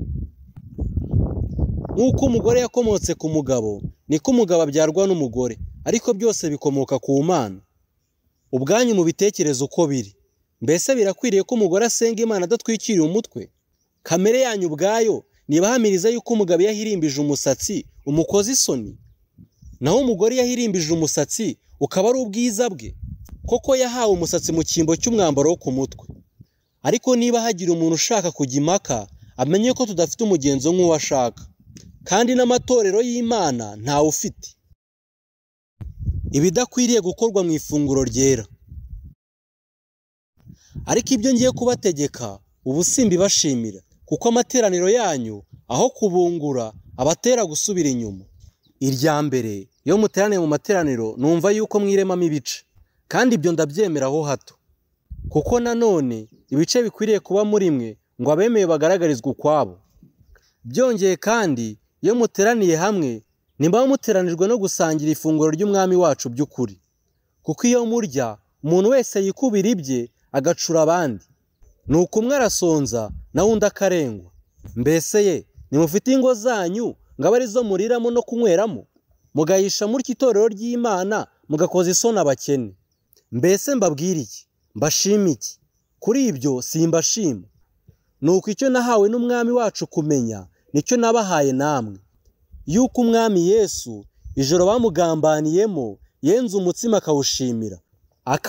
Speaker 1: Nk'uko umugore yakomotse ku mugabo, niko umugabo abyarwa n'umugore, ariko byose bikomoka ku Mana. Ubwanyu mubitekereze uko biri. Mbese birakwiriye ko umugore asenga Imana adatwikiriye umutwe? Kamere yanyu ubwayo ntibahamiriza yuko umugabo iyo ahirimbije umusatsi umukoza isoni, naho umugore iyo ahirimbije umusatsi ukaba ari ubwiza bwe, koko yahawe umusatsi mu cyimbo cy'umwambaro wo ku mutwe. Ariko niba hagira umuntu ushaka kujya impaka, amenye ko tudafite umugenzo nk'uwo ashaka, kandi n'amatorero y'Imana ntawe ufite. Ibidakwiriye gukorwa mu ifunguro ryera. Ariko ibyo ngiye kubategeka ubu simbibashimira, kuko amateraniro yanyu aho kubungura abatera gusubira inyuma. Irya mbere, iyo muteraniye mu materaniro numva yuko mwiremamo ibice, kandi ibyo ndabyemeraho hato. Kuko nanone ibice bikwiriye kuba muri mwe ngo abemeye bagaragarizwe ukwabo. Byongeye kandi iyo muteraniye hamwe ntimuba muteranijwe no gusangira ifunguro ry'umwami wacu by'ukuri. Kuko iyo murya umuntu wese yikubira ibye agacura abandi. Nuko umwe arasonza naho undi akarengwa. Mbese ye ntimufite ingo zanyu ngo abe arizo muriramo no kunyweramo, mugahisha mutyo itorero ry'Imana, mugakoza isoni abakene? Mbese mbabwire iki? Mbashime iki? Kuri ibyo simbashima. Nuko icyo nahawe n'umwami wacu kumenya nicyo nabahaye namwe, yuko umwami Yesu ijoro bamugambaniyemo yenze umutsima akawushimira,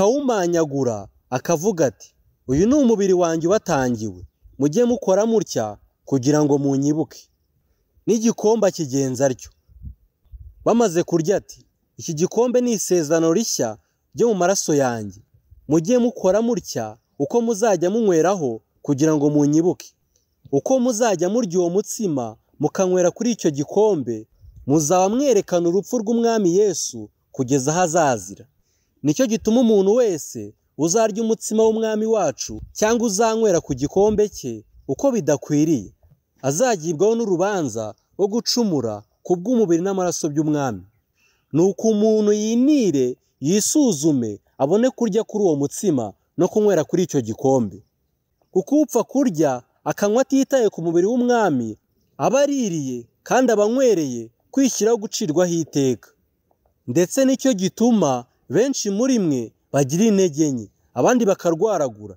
Speaker 1: akawumanyagura, akavuga ati: uyu ni umubiri wanjye ubatangiwe, mujye mukora mutya kugira ngo munyibuke. N'igikombe akigenza atyo. Bamaze kurya ati: iki gikombe ni isezerano rishya ryo mu maraso yanjye, mujye mukora mutya uko muzajya munyweraho kugira ngo munyibuke. Uko muzajya murya uwo mutsima mukanywera kuri icyo gikombe, muzaba mwerekana urupfu rw'umwami Yesu kugeza aho azazira. Nicyo gituma umuntu wese uzarya umutsima w'umwami wacu cyangwa uzanywera ku gikombe cye uko bidakwiriye, azagibwaho n'urubanza rwo gucumura ku bw'umubiri n'amaraso by'umwami. Nuko umuntu yinire yisuzume abone kurya kuri uwo mutsima no kunywera kuri icyo gikombe. Kuko upfa kurya akanywa atitaye ku mubiri w'umwami aba aririye kandi aba anywereye kwishyiraho gucirwaho iteka. Ndetse nicyo gituma benshi muri mwe bagira intege nke, abandi bakarwaragura,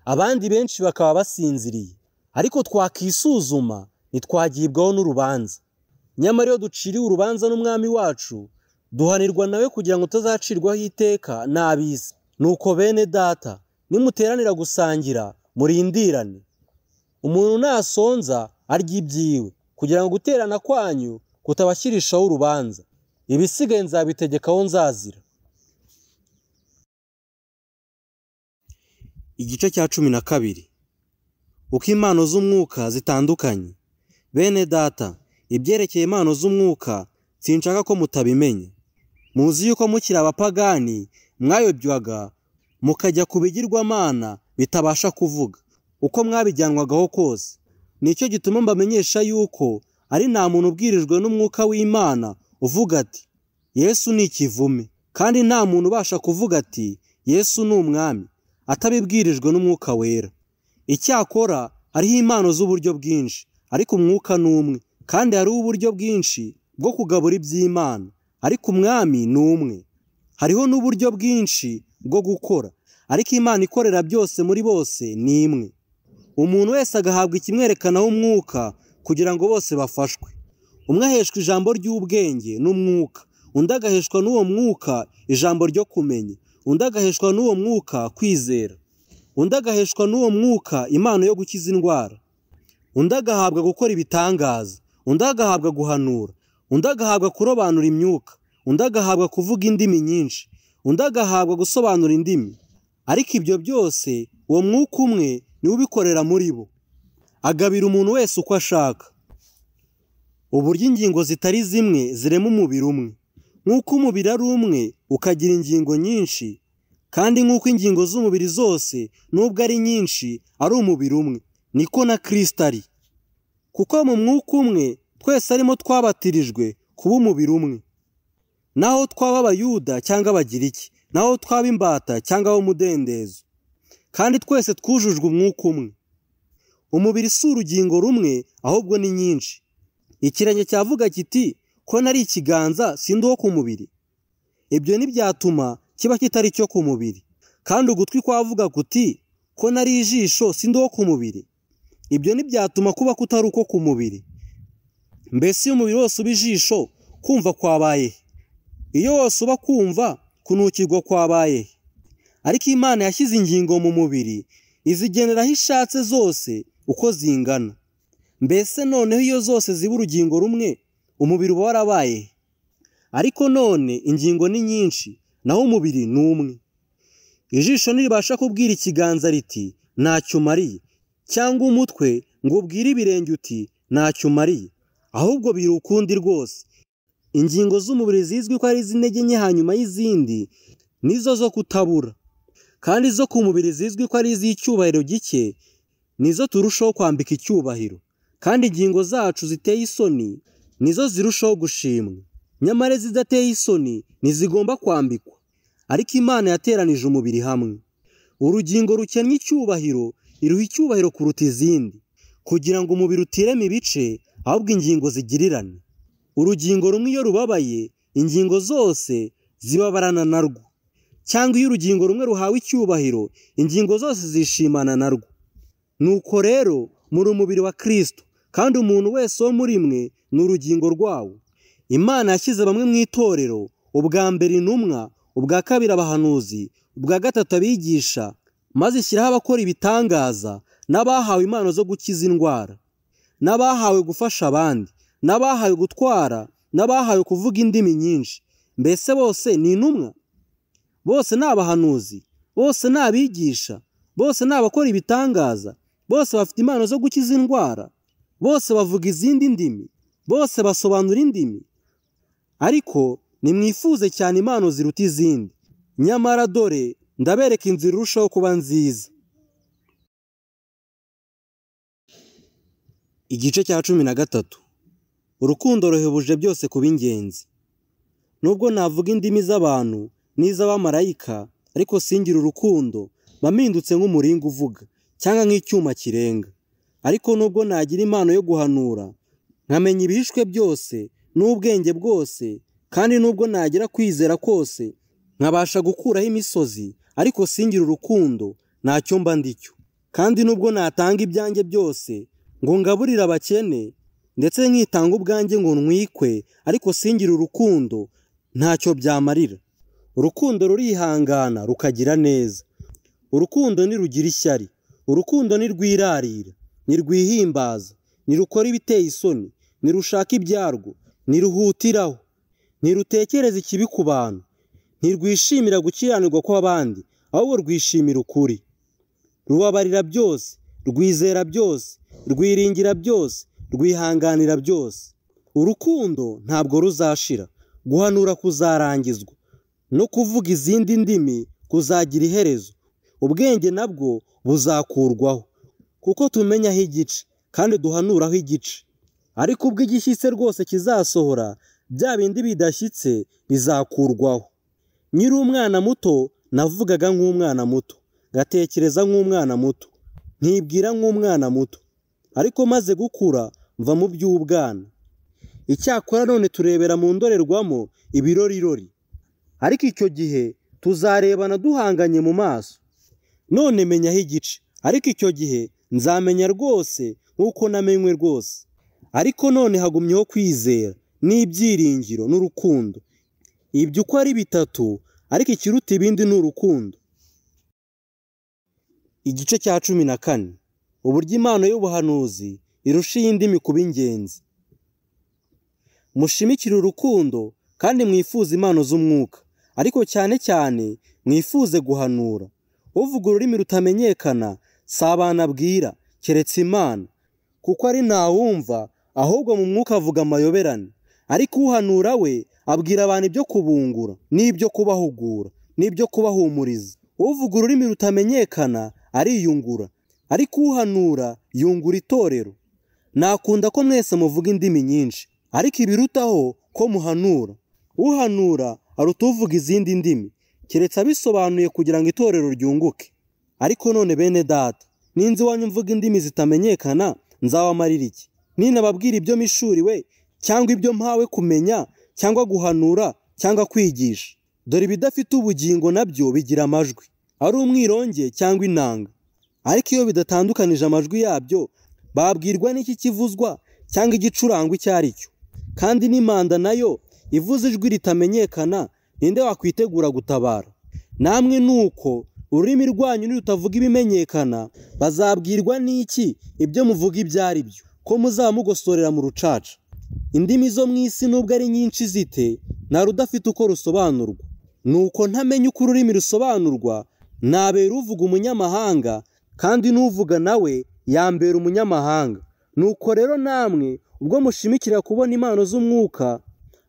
Speaker 1: abandi benshi bakaba basinziriye. Ariko twakisuzuma ntitwagibwaho n'urubanza. Nyamara iyo duciriwe urubanza n'umwami wacu, duhanirwa nawe kugira ngo tutazacirwaho iteka n'ab'isi. Nuko bene data, nimuteranira gusangira murindirane. Umuntu nasonza arya ibyiwe, kugira ngo guterana kwanyu kutabashyirishaho urubanza. Ibisigaye nzabitegekaho nzazira. Igice cya 12. Uko impano z'umwuka zitandukanye. Bene data, ibyerekeye impano z'umwuka sinshaka ko mutabimenya. Muzi yuko mukiri abapagani mwayobywaga mukajya ku bigirwamana bitabasha kuvuga, uko mwabijyanwagaho kose. Nicyo gituma mbamenyesha yuko ari nta muntu ubwirijwe n'umwuka w'Imana uvuga ati Yesu ni ikivume, kandi nta muntu ubasha kuvuga ati Yesu ni umwami atabibwirijwe n'umwuka wera. Icyakora hariho impano z'uburyo bwinshi, ariko umwuka ni umwe, kandi hariho uburyo bwinshi bwo kugabura iby'Imana, ariko umwami ni umwe. Hariho n'uburyo bwinshi bwo gukora, ariko Imana ikorera byose muri bose ni imwe. Umuntu wese agahabwa ikimwerekanaho umwuka kugira ngo bose bafashwe. Umwe aheshwa ijambo ry'ubwenge n'umwuka, undi agaheshwa n'uwo mwuka ijambo ryo kumenya, undi agaheshwa n'uwo mwuka kwizera, undi agaheshwa n'uwo mwuka impano yo gukiza indwara, undi agahabwa gukora ibitangaza, undi agahabwa guhanura, undi agahabwa kurobanura imyuka, undi agahabwa kuvuga indimi nyinshi, undi agahabwa gusobanura indimi. Ariko ibyo byose uwo mwuka umwe niwe ubikorera muri bo. Agabira umuntu wese uko ashaka. Uburyo ingingo zitari zimwe zirema umubiri umwe. Nk'uko umubiri ari umwe ukagira ingingo nyinshi, kandi nk'uko ingingo z'umubiri zose nubwo ari nyinshi ari umubiri umwe, niko na Kristo ari. Kuko mu mwuka umwe twese arimo twabatirijwe kuba umubiri umwe. Naho twaba Abayuda cyangwa Abagiriki, naho twaba imbata cyangwa ab'umudendezo, kandi twese twujujwe umwuka umwe. Umubiri si urugingo rumwe, ahubwo ni nyinshi. Ikirenge cyavuga kiti ko nari ikiganza sindi uwo ku mubiri. Ibyo ntibyatuma kiba kitari cyo ku mubiri. Kandi ugutwi kwavuga kuti ko nari ijisho sindi uwo ku mubiri. Ibyo ntibyatuma kuba kutari uko ku mubiri. Mbese iyo umubiri wose uba ijisho, kumva kwabaye? Iyo wose uba kumva, kunukirwa kwabaye? Ariko Imana yashyize ingingo mu mubiri, izigenera aho ishatse zose uko zingana. Mbese noneho iyo zose ziba urugingo rumwe, umubiri uba warabaye? Ariko none ingingo ni nyinshi, naho umubiri ni umwe. Ijisho ntiribasha kubwira ikiganza riti ntacyo umariye, cyangwa umutwe ngo ubwire ibirenge uti ntacyo umariye, ahubwo biri ukundi rwose. Ingingo z'umubiri zizwi ko ari iz'intege nke hanyuma y'izindi, nizo zo kutabura. Kandi izo ku mubiri zizwi ko ari iz'icyubahiro gike, nizo turushaho kwambika icyubahiro. Kandi ingingo zacu ziteye isoni, nizo zirushaho gushimwa. Nyamara izidateye isoni ntizigomba kwambikwa. Ariko Imana yateranije umubiri hamwe. Urugingo rukennye icyubahiro, iruha icyubahiro kuruta izindi, kugira ngo umubiri utireme ibice, ahubwo ingingo zigirirane. Urugingo rumwe iyo rubabaye, ingingo zose zibabarana narwo. Cyangwa iyo urugingo rumwe ruhawe icyubahiro, ingingo zose zishimana narwo. Nuko rero muri umubiri wa Kristo, kandi umuntu wese wo muri mwe ni urugingo rwawo. Imana yashyize bamwe mu itorero, ubwa mbere intumwa, ubwa kabiri abahanuzi, ubwa gatatu abigisha, maze ishyiraho abakora ibitangaza, n'abahawe impano zo gukiza indwara, n'abahawe gufasha abandi, n'abahawe gutwara, n'abahawe kuvuga indimi nyinshi. Mbese bose ni intumwa? Bose ni abahanuzi? Bose ni abigisha? Bose ni abakora ibitangaza? Bose bafite impano zo gukiza indwara? Bose bavuga izindi ndimi? Bose basobanura indimi? Ariko nimwifuze cyane impano ziruta izindi. Nyamara dore ndabereka inzira irushaho kuba nziza. Igice cya 13. Urukundo ruhebuje byose kuba ingenzi. Nubwo navuga indimi z'abantu n'iz'abamarayika, ariko singira urukundo, mpindutse nk'umuringa uvuga cyangwa nk'icyuma kirenga. Ariko nubwo nagira impano yo guhanura, nkamenya ibihishwe byose n'ubwenge bwose, kandi nubwo nagira kwizera kose, nkabasha gukuraho imisozi, ariko singira urukundo, ntacyo mba ndicyo. Kandi nubwo natanga ibyanjye byose ngo ngaburire abakene, ndetse nkitanga ubwanjye ngo ntwikwe, ariko singira urukundo, ntacyo byamarira. Urukundo rurihangana rukagira neza. Urukundo ntirugira ishyari. Urukundo ntirwirarira, ntirwihimbaza, ntirukora ibiteye isoni, ntirushaka ibyarwo, ntiruhutiraho, ntirutekereza ikibi ku bantu, ntirwishimira gukiranirwa kw'abandi, ahubwo rwishimira ukuri. Rubabarira byose, rwizera byose, rwiringira byose, rwihanganira byose. Urukundo ntabwo ruzashira, guhanura kuzarangizwa, no kuvuga izindi ndimi kuzagira iherezo. Ubwenge nabwo buzakurwaho, kuko tumenyaho igice kandi duhanuraho igice. Ariko ubwo igishyitse rwose kizasohora, bya bindi bidashyitse bizakurwaho. Nkiri umwana muto navugaga nk'umwana muto, ngatekereza nk'umwana muto, nkibwira nk'umwana muto. Ariko maze gukura mva mu by'ubwana. Icyakora none turebera mu ndorerwamo ibirorirori, ariko icyo gihe tuzarebana duhanganye mu maso. None menyaho igice, ariko icyo gihe nzamenya rwose nk'uko namenywe rwose. Ariko none hagumyeho kwizera n'ibyiringiro n'urukundo. Ibyo uko ari bitatu, ariko ikiruta ibindi ni urukundo. Igice cya 14. Uburyo impano y'ubuhanuzi irusha iy'indimi kuba ingenzi. Mushimikire urukundo kandi mwifuze impano z'umwuka, ariko cyane cyane mwifuze guhanura. Uvuga ururimi rutamenyekana si abantu abwira, keretse Imana, Kuko ari ntawumva, ahubwo mu mwuka avuga amayoberane. Ariko uhanura we abwira abantu ibyo kubungura n'ibyo kubahugura n'ibyo kubahumuriza. Uvuga ururimi rutamenyekana ariyungura, ariko uhanura yungura itorero. Nakunda ko mwese muvuga indimi nyinshi, ariko ibirutaho ko muhanura. Uhanura aruta uvuga izindi ndimi, keretse abisobanuye kugira ngo itorero ryunguke. Ariko none bene data, ninzi iwanyu mvuga indimi zitamenyekana, nzabamarira iki? Ninababwira ibyo mishuriwe cyangwa ibyo mpawe kumenya cyangwa guhanura cyangwa kwigisha. Dore ibidafite ubugingo nabyo bigira amajwi, ari umwironge cyangwa inanga. Ariko iyo bidatandukanije amajwi yabyo, babwirwa n'iki kivuzwa cyangwa igicurangwa icyo ari cyo? Kandi n'impanda nayo ivuze ijwi ritamenyekana, ninde wakwitegura gutabara? Namwe nuko ururimi rwanyu nirutavuga ibimenyekana, bazabwirwa n'iki ibyo muvuga ibyo ari byo, ko muzaba mugosorera mu rucaca? Indimi zo mu isi nubwo ari nyinshi zite, nta rudafite uko rusobanurwa. Nuko ntamenya uko ururimi rusobanurwa, nabera uvuga umunyamahanga, kandi n'uvuga nawe yambera umunyamahanga. Nuko rero namwe ubwo mushimikira kubona impano z'umwuka,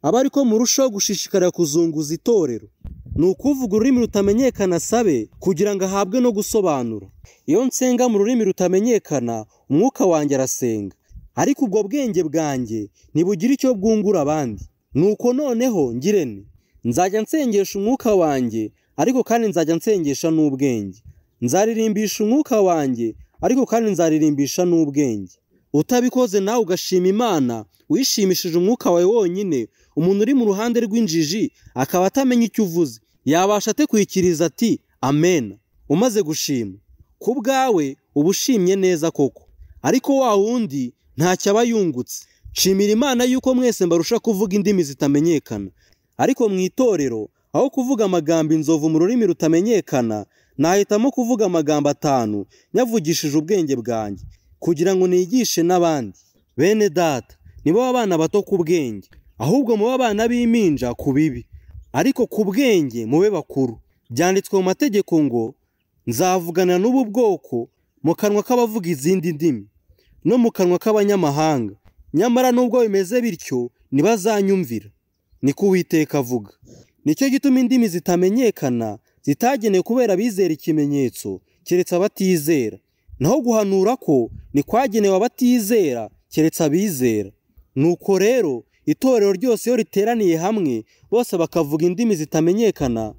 Speaker 1: aba ariko murushaho gushishikarira kuzunguza itorero. Ni ukuvuga ururimi rutamenyekana asabe kugira ngo ahabwe no gusobanura. Iyo nsenga mu rurimi rutamenyekana, umwuka wanjye arasenga, ariko ubwo bwenge bwanjye ntibugira icyo bwungura abandi. Nuko noneho ngirente, nzajya nsengesha umwuka wanjye, ariko kandi nzajya nsengesha n'ubwenge. Nzaririmbisha umwuka wanjye, ariko kandi nzaririmbisha n'ubwenge. Utabikoze nawe ugashima Imana, wishimishije umwuka wawe wonyine, umuntu uri mu ruhande rw'injiji akaba atamenya icyo uvuze, yabasha ate kwikiriza ati amen umaze gushima? Ku bwawe uba ushimye neza koko, ariko wa wundi ntacyo aba yungutse. Nshimira Imana yuko mwese mbarusha kuvuga indimi zitamenyekana, ariko mu itorero aho kuvuga amagambo inzovu mu rurimi rutamenyekana, nahitamo kuvuga amagambo 5 nyavugishije ubwenge bwanjye, kugira ngo nigishe n'abandi. Bene data, nibo abana bato ku bwenge, ahubwo mube abana b'impinja ku bibi, ariko ku bwenge mube bakuru. Byanditswe mu mategeko ngo nzavugana n'ubu bwoko mu kanwa k'abavuga izindi ndimi no mu kanwa k'abanyamahanga, nyamara nubwo bimeze bityo ntibazanyumvira, niko Uwiteka avuga. Nicyo gituma indimi zitamenyekana zitagenewe kubera abizera ikimenyetso, keretse abatizera. Naho guhanura ko ntikwagenewe abatizera, keretse abizera. Nuko rero itorero ryose iyo riteraniye hamwe, bose bakavuga indimi zitamenyekana,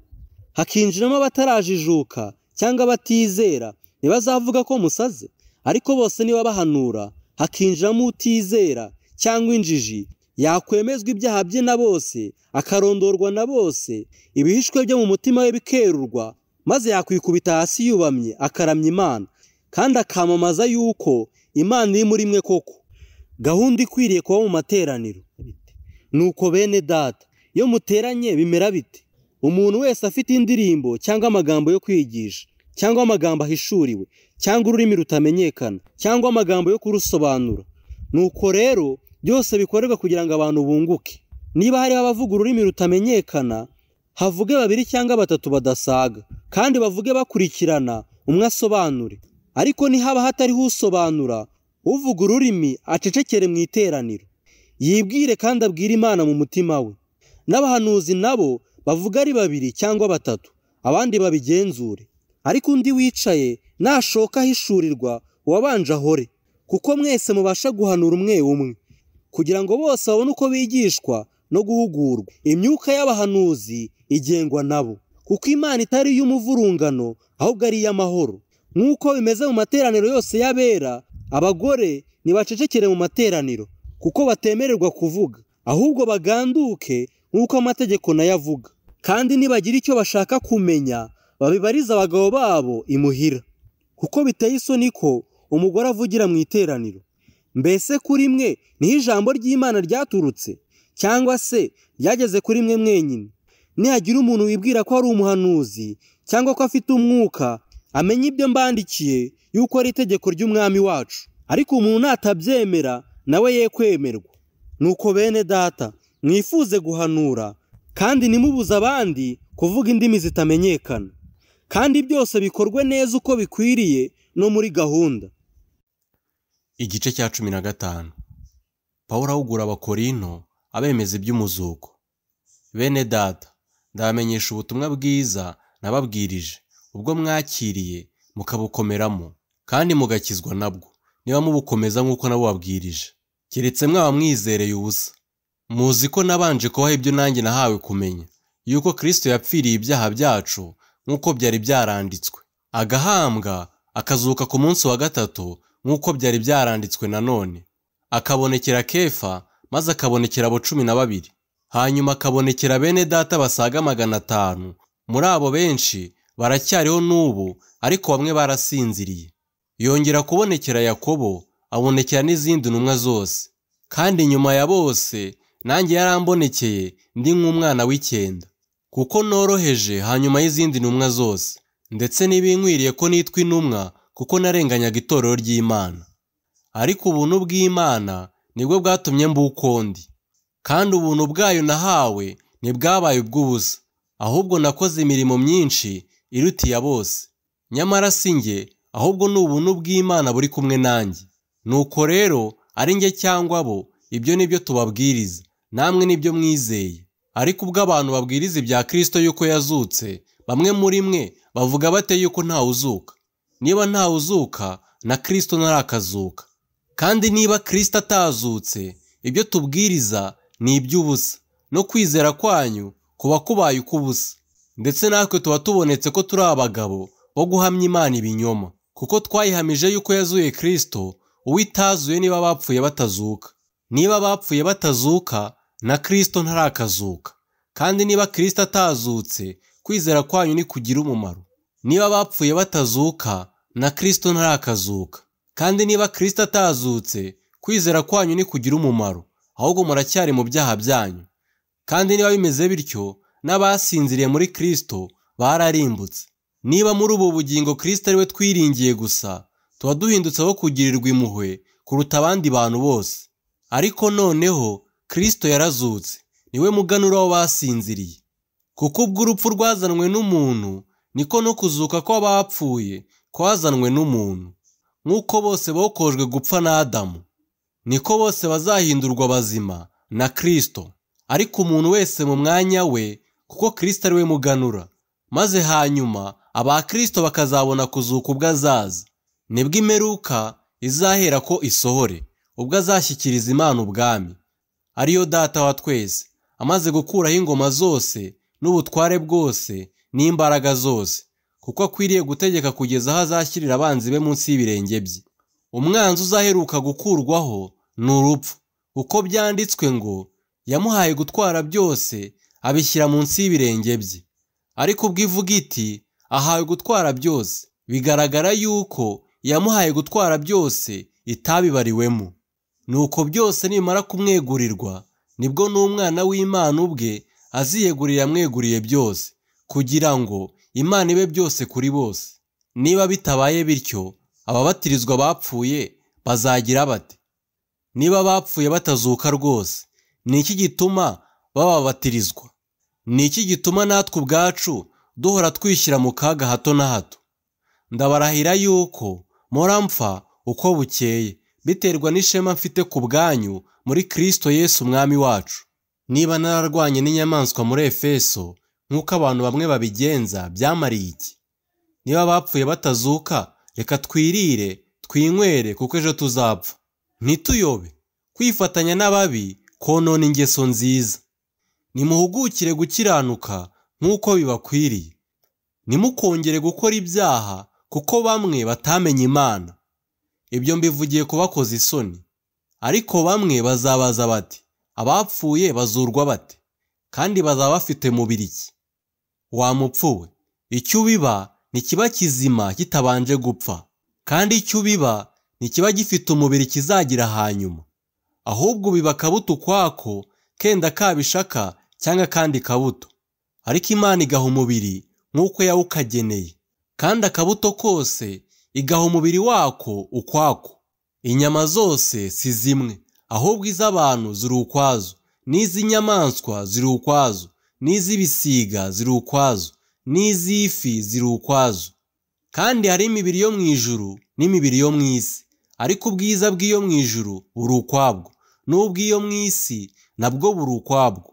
Speaker 1: hakinjiramo abatarajijuka cyangwa abatizera, ntibazavuga ko musaze? Ariko bose niba bahanura, hakinjiramo utizera cyangwa injiji, yakwemezwa ibyaha bye na bose, akarondorwa na bose, ibihishwe byo mu mutima we bikerurwa, maze yakwikubita hasi yubamye akaramya Imana, kandi akamamaza yuko Imana iri muri mwe koko. Gahunda ikwiriye kuba mu materaniro. Nuko bene data, iyo muteranye bimera bite? Umuntu wese afite indirimbo cyangwa amagambo yo kwigisha, cyangwa amagambo ahishuriwe, cyangwa ururimi rutamenyekana, cyangwa amagambo yo kurusobanura. Nuko rero byose bikorerwa kugira ngo abantu bunguke. Niba hariho abavuga ururimi rutamenyekana, havuge 2 cyangwa 3 badasaga, kandi bavuge bakurikirana, umwe asobanure. Ariko nihaba hatariho usobanura, uvuga ururimi acecekere mu iteraniro, yibwire kandi abwire Imana mu mutima we. N'abahanuzi nabo bavuga ari 2 cyangwa 3, abandi babigenzure. Ariko undi wicaye nashoka ahishurirwa, uwabanje ahore, kuko mwese mubasha guhanura umwe umwe, kugira ngo bose babone uko bigishwa no guhugurwa. Imyuka y'abahanuzi igengwa nabo, kuko Imana itari iy'umuvurungano, ahubwo ari iy'amahoro. Nk'uko bimeze mu materaniro yose y'abera, abagore ntibacecekere mu materaniro, kuko batemererwa kuvuga, ahubwo baganduke nk'uko amategeko nayo avuga. Kandi nibagira icyo bashaka kumenya, babibariza abagabo babo imuhira, kuko biteye isoni ko umugore avugira mu iteraniro. Mbese kuri mwe niho ijambo ry'Imana ryaturutse, cyangwa se ryageze kuri mwe mwenyine? Nihagira umuntu wibwira ko ari umuhanuzi cyangwa ko afite umwuka, amenye ibyo mbandikiye yuko ari itegeko ry'Umwami wacu. Ariko umuntu natabyemera, nawe ye kwemerwa. Nuko bene data, mwifuze guhanura, kandi ntimubuze abandi kuvuga indimi zitamenyekana. Kandi byose bikorwe neza uko bikwiriye no muri gahunda. Igice cya 15. Pawulo ahugura Abakorinto abemeza iby'umuzuko. Bene data, ndabamenyesha ubutumwa bwiza nababwirije, ubwo mwakiriye mukabukomeramo, kandi mugakizwa nabwo, niba mubukomeza nk'uko nabubabwirije, keretse mwaba mwizereye ubusa. Muzi ko nabanje kubaha ibyo nanjye nahawe kumenya, yuko Kristo yapfiriye ibyaha byacu nk'uko byari byaranditswe, agahambwa akazuka ku munsi wa gatatu nk'uko byari byaranditswe nanone, akabonekera Kefa, maze akabonekera abo 12, hanyuma akabonekera bene data basaga 500. Muri abo benshi baracyariho n'ubu, ariko bamwe barasinziriye. Yongera kubonekera Yakobo, abonekera n'izindi ntumwa zose. Kandi nyuma ya bose nanjye yarambonekeye ndi nk'umwana w'icyenda, kuko noroheje hanyuma y'izindi ntumwa zose, ndetse ntibinkwiriye ko nitwa intumwa, kuko narenganyaga itorero ry'Imana. Ariko ubuntu bw'Imana nibwo bwatumye mba uko ndi, kandi ubuntu bwayo nahawe ntibwabaye ubw'ubusa, ahubwo nakoze imirimo myinshi iruta iya bose. Nyamara si njye, ahubwo ni ubuntu bw'Imana buri kumwe nanjye. Nuko rero ari njye cyangwa bo, ibyo ni byo tubabwiriza, namwe nibyo mwizeye. Ariko ubwo abantu babwiriza ibya Kristo yuko yazutse, bamwe muri mwe bavuga bate yuko ntawe uzuka? Niba ntawe uzuka, na Kristo ntarakazuka. Kandi niba Kristo atazutse, ibyo tubwiriza ni iby'ubusa, no kwizera kwanyu kuba kubaye ukw'ubusa. Ndetse natwe tuba tubonetse ko turi abagabo bo guhamya Imana ibinyoma, kuko twayihamije yuko yazuye Kristo, uwitazuye niba bapfuye batazuka. Niba bapfuye batazuka, na Kristo ntarakazuka. Kandi niba Kristo atazutse, kwizera kwanyu ntikugira umumaro. Niba bapfuye batazuka, na Kristo ntarakazuka. Kandi niba Kristo atazutse, kwizera kwanyu ntikugira umumaro, ahubwo muracyari mu byaha byanyu. Kandi niba bimeze bityo, n'abasinziriye muri Kristo bararimbutse. Niba muri ubu bugingo Kristo ari we twiringiye gusa, tuba duhindutse aho kugirirwa impuhwe kuruta abandi bantu bose. Ariko noneho Kristo yarazutse, niwe muganura w'abasinziriye. Kuko ubwo urupfu rwazanwe n'umuntu, niko no kuzuka kw'abapfuye kwazanwe n'umuntu. Nk'uko bose bokojwe gupfa na Adamu, niko bose bazahindurwa bazima na Kristo. Ariko umuntu wese mu mwanya we, kuko Kristo ari we muganura. Maze hanyuma aba Kristo bakazabona kuzuka ubwo azaza. Nibwo imperuka izahera ko isohore, ubwo azashyikiriza Imana ubwami, ariyo Data wa twese, amaze gukuraho ingoma zose n'ubutware bwose n'imbaraga zose, kuko akwiriye gutegeka kugeza aho azashyirira abanzi be munsi y'ibirenge bye. Umwanzi uzaheruka gukurwaho ni urupfu, kuko byanditswe ngo yamuhaye gutwara byose abishyira munsi y'ibirenge bye. Ariko ubwo ivuga iti ahawe gutwara byose, bigaragara yuko yamuhaye gutwara byose itabibariwemo. Nuko byose nibimara kumwegurirwa, nibwo n'Umwana w'Imana ubwe aziyegurira yamweguriye byose, kugira ngo Imana ibe byose kuri bose. Niba bitabaye bityo, ababatirizwa bapfuye bazagira bate? Niba bapfuye batazuka rwose, ni iki gituma bababatirizwa? Ni iki gituma natwe ubwacu duhora twishyira mu kaga hato na hato? Ndabarahira yuko mpora mpfa uko bukeye, biterwa n'ishema mfite ku bwanyu muri Kristo Yesu Umwami wacu. Niba nararwanye n'inyamaswa muri Efeso, nk'uko abantu bamwe babigenza, byamariye iki? Niba bapfuye batazuka, reka twirire twinywere, kuko ejo tuzapfa. Ntituyobe, kwifatanya n'ababi konona ingeso nziza. Nimuhugukire gukiranuka nk'uko bibakwiriye. Ntimukongere gukora ibyaha, kuko bamwe batamenye Imana. Ibyo mbivugiye kubakoza isoni. Ariko bamwe bazabaza bati, abapfuye bazurwa bate? Kandi bazaba bafite mubiri ki? Wa mupfu we, icyo ubiba ntikiba kizima kitabanje gupfa, kandi icyo ubiba ntikiba gifite umubiri kizagira hanyuma. Ahubwo ubiba akabuto ukwako, kenda kabishaka cyangwa akandi kabuto. Ariko Imana igaha umubiri nk'uko yawukageneye, kandi akabuto kose igaha umubiri wako ukwako. Inyama zose si zimwe, ahubwo iz'abantu ziri ukwazo, n'iz'inyamaswa ziri ukwazo, n'iz'ibisiga ziri ukwazo, n'iz'ifi ziri ukwazo. Kandi hari imibiri yo mu ijuru n'imibiri yo mu isi, Ariko ubwiza bw'iyo mu ijuru buri ukwabwo, n'ubw'iyo mu isi nabwo buri ukwabwo.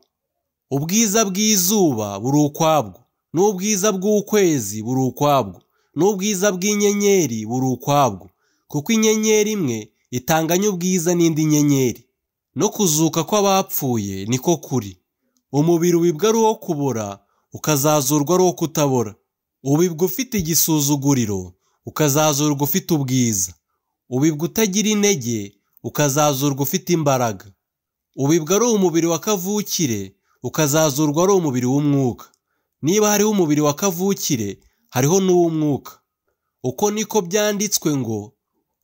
Speaker 1: Ubwiza bw'izuba buri ukwabwo, n'ubwiza bw'ukwezi buri ukwabwo, n'ubwiza bw'inyenyeri buri ukwabwo, kuko inyenyeri imwe itanganya ubwiza n'indi nyenyeri. No kuzuka kw'abapfuye niko kuri. Umubiri ubibwa ari uwo kubora, ukazazurwa ari uwo kutabora. Ubibwa ufite igisuzuguriro, ukazazurwa ufite ubwiza. Ubibwa utagira intege, ukazazurwa ufite imbaraga. Ubibwa ari umubiri wa kavukire, ukazazurwa ari umubiri w'umwuka. Niba hariho umubiri wa kavukire, hariho n'uw'umwuka. Uko niko byanditswe ngo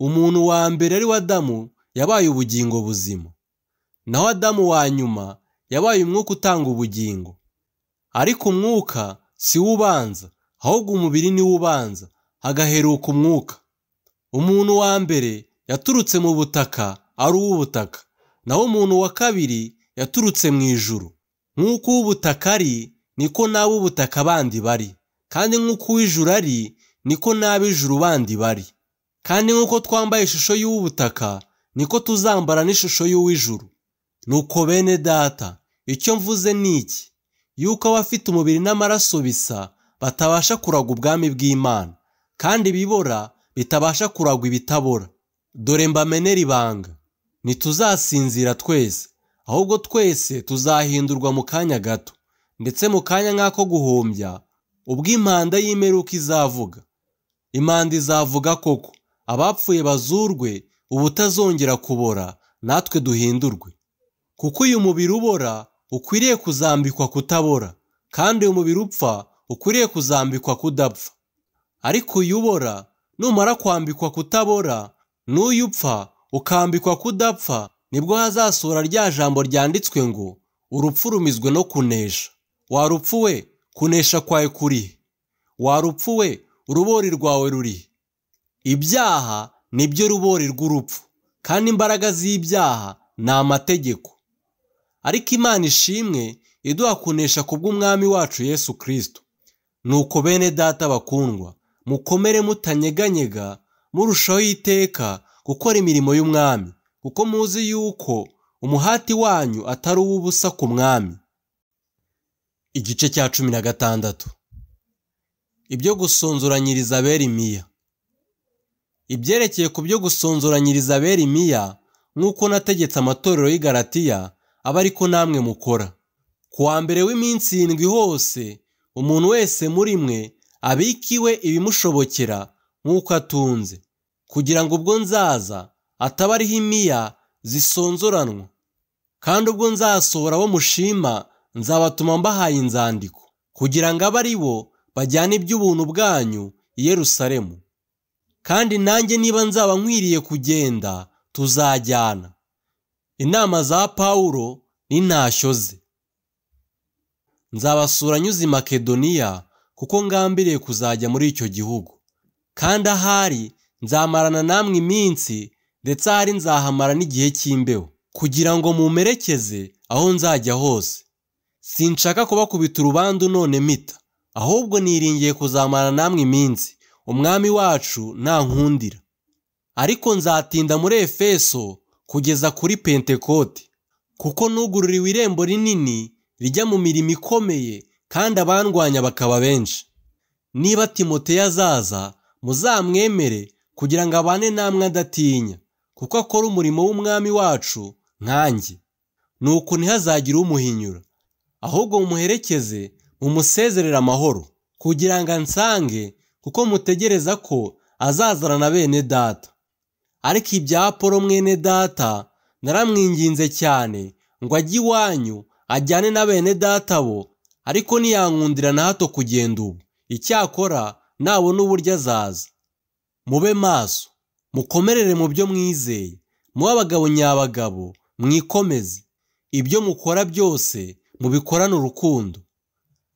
Speaker 1: umuntu wa mbere ari we Adamu yabaye ubugingo buzima, naho Adamu wa nyuma yabaye umwuka utanga ubugingo. Ariko umwuka si wo ubanza, ahubwo umubiri ni wo ubanza, hagaheruka umwuka. Umuntu wa mbere yaturutse mu butaka ari uw'ubutaka, naho umuntu wa kabiri yaturutse mu ijuru. Nk'uko uw'ubutaka ari, niko n'ab'ubutaka bandi bari, kandi nk'uko uw'ijuru ari, niko n'ab'ijuru bandi bari. Kandi nk'uko twambaye ishusho y'uw'ubutaka, niko tuzambara n'ishusho y'uw'ijuru. Nuko bene data, icyo mvuze ni iki, yuko abafite umubiri n'amaraso bisa batabasha kuragwa ubwami bw'Imana, kandi ibibora bitabasha kuragwa ibitabora. Dore mbamenera ibanga, ntituzasinzira twese, ahubwo twese tuzahindurwa mu kanya gato, ndetse mu kanya nk'ako guhumbya, ubwo impanda y'imperuka izavuga. Impanda izavuga koko, abapfuye bazurwe ubutazongera kubora, natwe duhindurwe. Kuko uyu mubiri ubora ukwiriye kuzambikwa kutabora, kandi uyu mubiri upfa ukwiriye kuzambikwa kudapfa. Ariko uyu ubora numara kwambikwa kutabora, n'uyu upfa ukambikwa kudapfa, nibwo hazasohora rya jambo ryanditswe ngo urupfu rumizwe no kunesha. Wa rupfu we, kunesha kwawe kurihe? Wa rupfu we, urubori rwawe rurihe? Ibyaha nibyo rubori rw'urupfu, kandi imbaraga z'ibyaha ni amategeko. Ariko Imana ishimwe iduha kunesha kubw'Umwami wacu Yesu Kristo. Nuko bene data bakundwa, mukomere mutanyeganyega, murushaho iteka gukora imirimo y'Umwami, kuko muzi yuko umuhati wanyu atari uw'ubusa ku Mwami. Igice cya 16. Ibyo gusonzoranyiriza abera imiya. Ibyerekeye ku byo gusonzoranyiriza abera imiya, nk'uko nategetse amatorero y'i Galatiya, aba ariko namwe mukora. Ku wa mbere w'iminsi 7 hose, umuntu wese muri mwe abikiwe ibimushobokera nk'uko atunze, kugira ngo ubwo nzaza ataba ariho imiya zisonzoranwa. Kandi ubwo nzasohora abo mushima, nzabatuma mbahaye inzandiko, kugira ngo abe ari bo bajyane iby'ubuntu bwanyu i Yerusalemu. Kandi nanjye niba nzaba nkwiriye kugenda, tuzajyana. Inama za Pawulo n'intashyo ze. Nzabasura nyuze i Makedoniya, kuko ngambiriye kuzajya muri icyo gihugu. Kandi ahari nzamarana namwe iminsi, ndetse ahari nzahamara n'igihe cy'imbeho, kugira ngo mumerekeze aho nzajya hose. Sinshaka kubakubita urubandu none mpita, ahubwo niringiye kuzamara namwe iminsi, Umwami wacu nankundira. Ariko nzatinda muri Efeso kugeza kuri Pentekote, kuko nugururiwe irembo rinini rijya mu mirimo ikomeye, kandi abandwanya bakaba benshi. Niba Timoteyo azaza, muzamwemere kugira ngo abane namwe adatinya, kuko akora umurimo w'Umwami wacu nkanjye. Nuko ntihazagire umuhinyura, ahubwo mumuherekeze mumusezerere amahoro, kugira ngo ansange, kuko mutegereza ko azazana na bene data. Ariko ibya Apolo mwene data naramwinginze cyane ngo ajye iwanyu ajyane na bene data bo, ariko ntiyankundira na hato kugenda ubu. Icyakora nabona uburyo azaza. Mube maso, mukomerere mu byo mwizeye, mube abagabo nyabagabo, mwikomeze. Ibyo mukora byose mubikorane urukundo.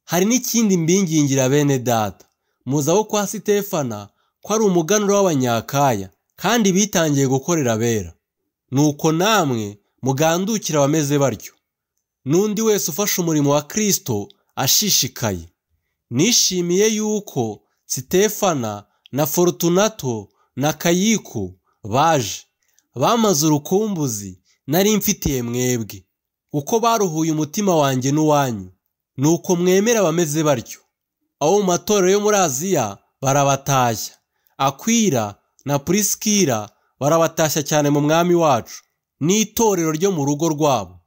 Speaker 1: Hari n'ikindi mbingingira bene data, muzi abo kwa Sitefana ko ari umuganura w'Abanyakaya, kandi bitangiye gukorera abera. Nuko namwe mugandukira abameze batyo. N'undi wese ufashe umurimo wa Kristo ashishikaye. Nishimiye yuko Sitefana na Forutunato na Kayiku baje bamaze urukumbuzi nari mfitiye mwebwe, kuko baruhuye umutima wanjye n'uwanyu. Nuko mwemera abameze batyo. Abo mu matorero yo muri Aziya barabatashya. Akwila na Purisikila barabatashya cyane mu mwami wacu, n'itorero ryo mu rugo rwabo.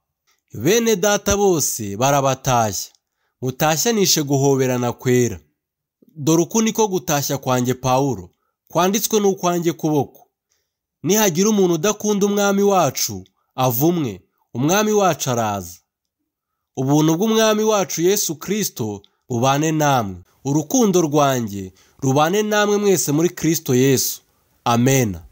Speaker 1: Bene data bose barabatashya. Mutashyanishe guhoberana kwera. Dore uku niko gutashya kwanjye Pawulo, kwanditswe n'ukwanjye kuboko. Nihagira umuntu udakunda umwami wacu avumwe, umwami wacu araza. Ubuntu bw'umwami wacu Yesu Kristo bubane namwe. Urukundo rwanjye rubane namwe mwese muri Kristo Yesu. Amena.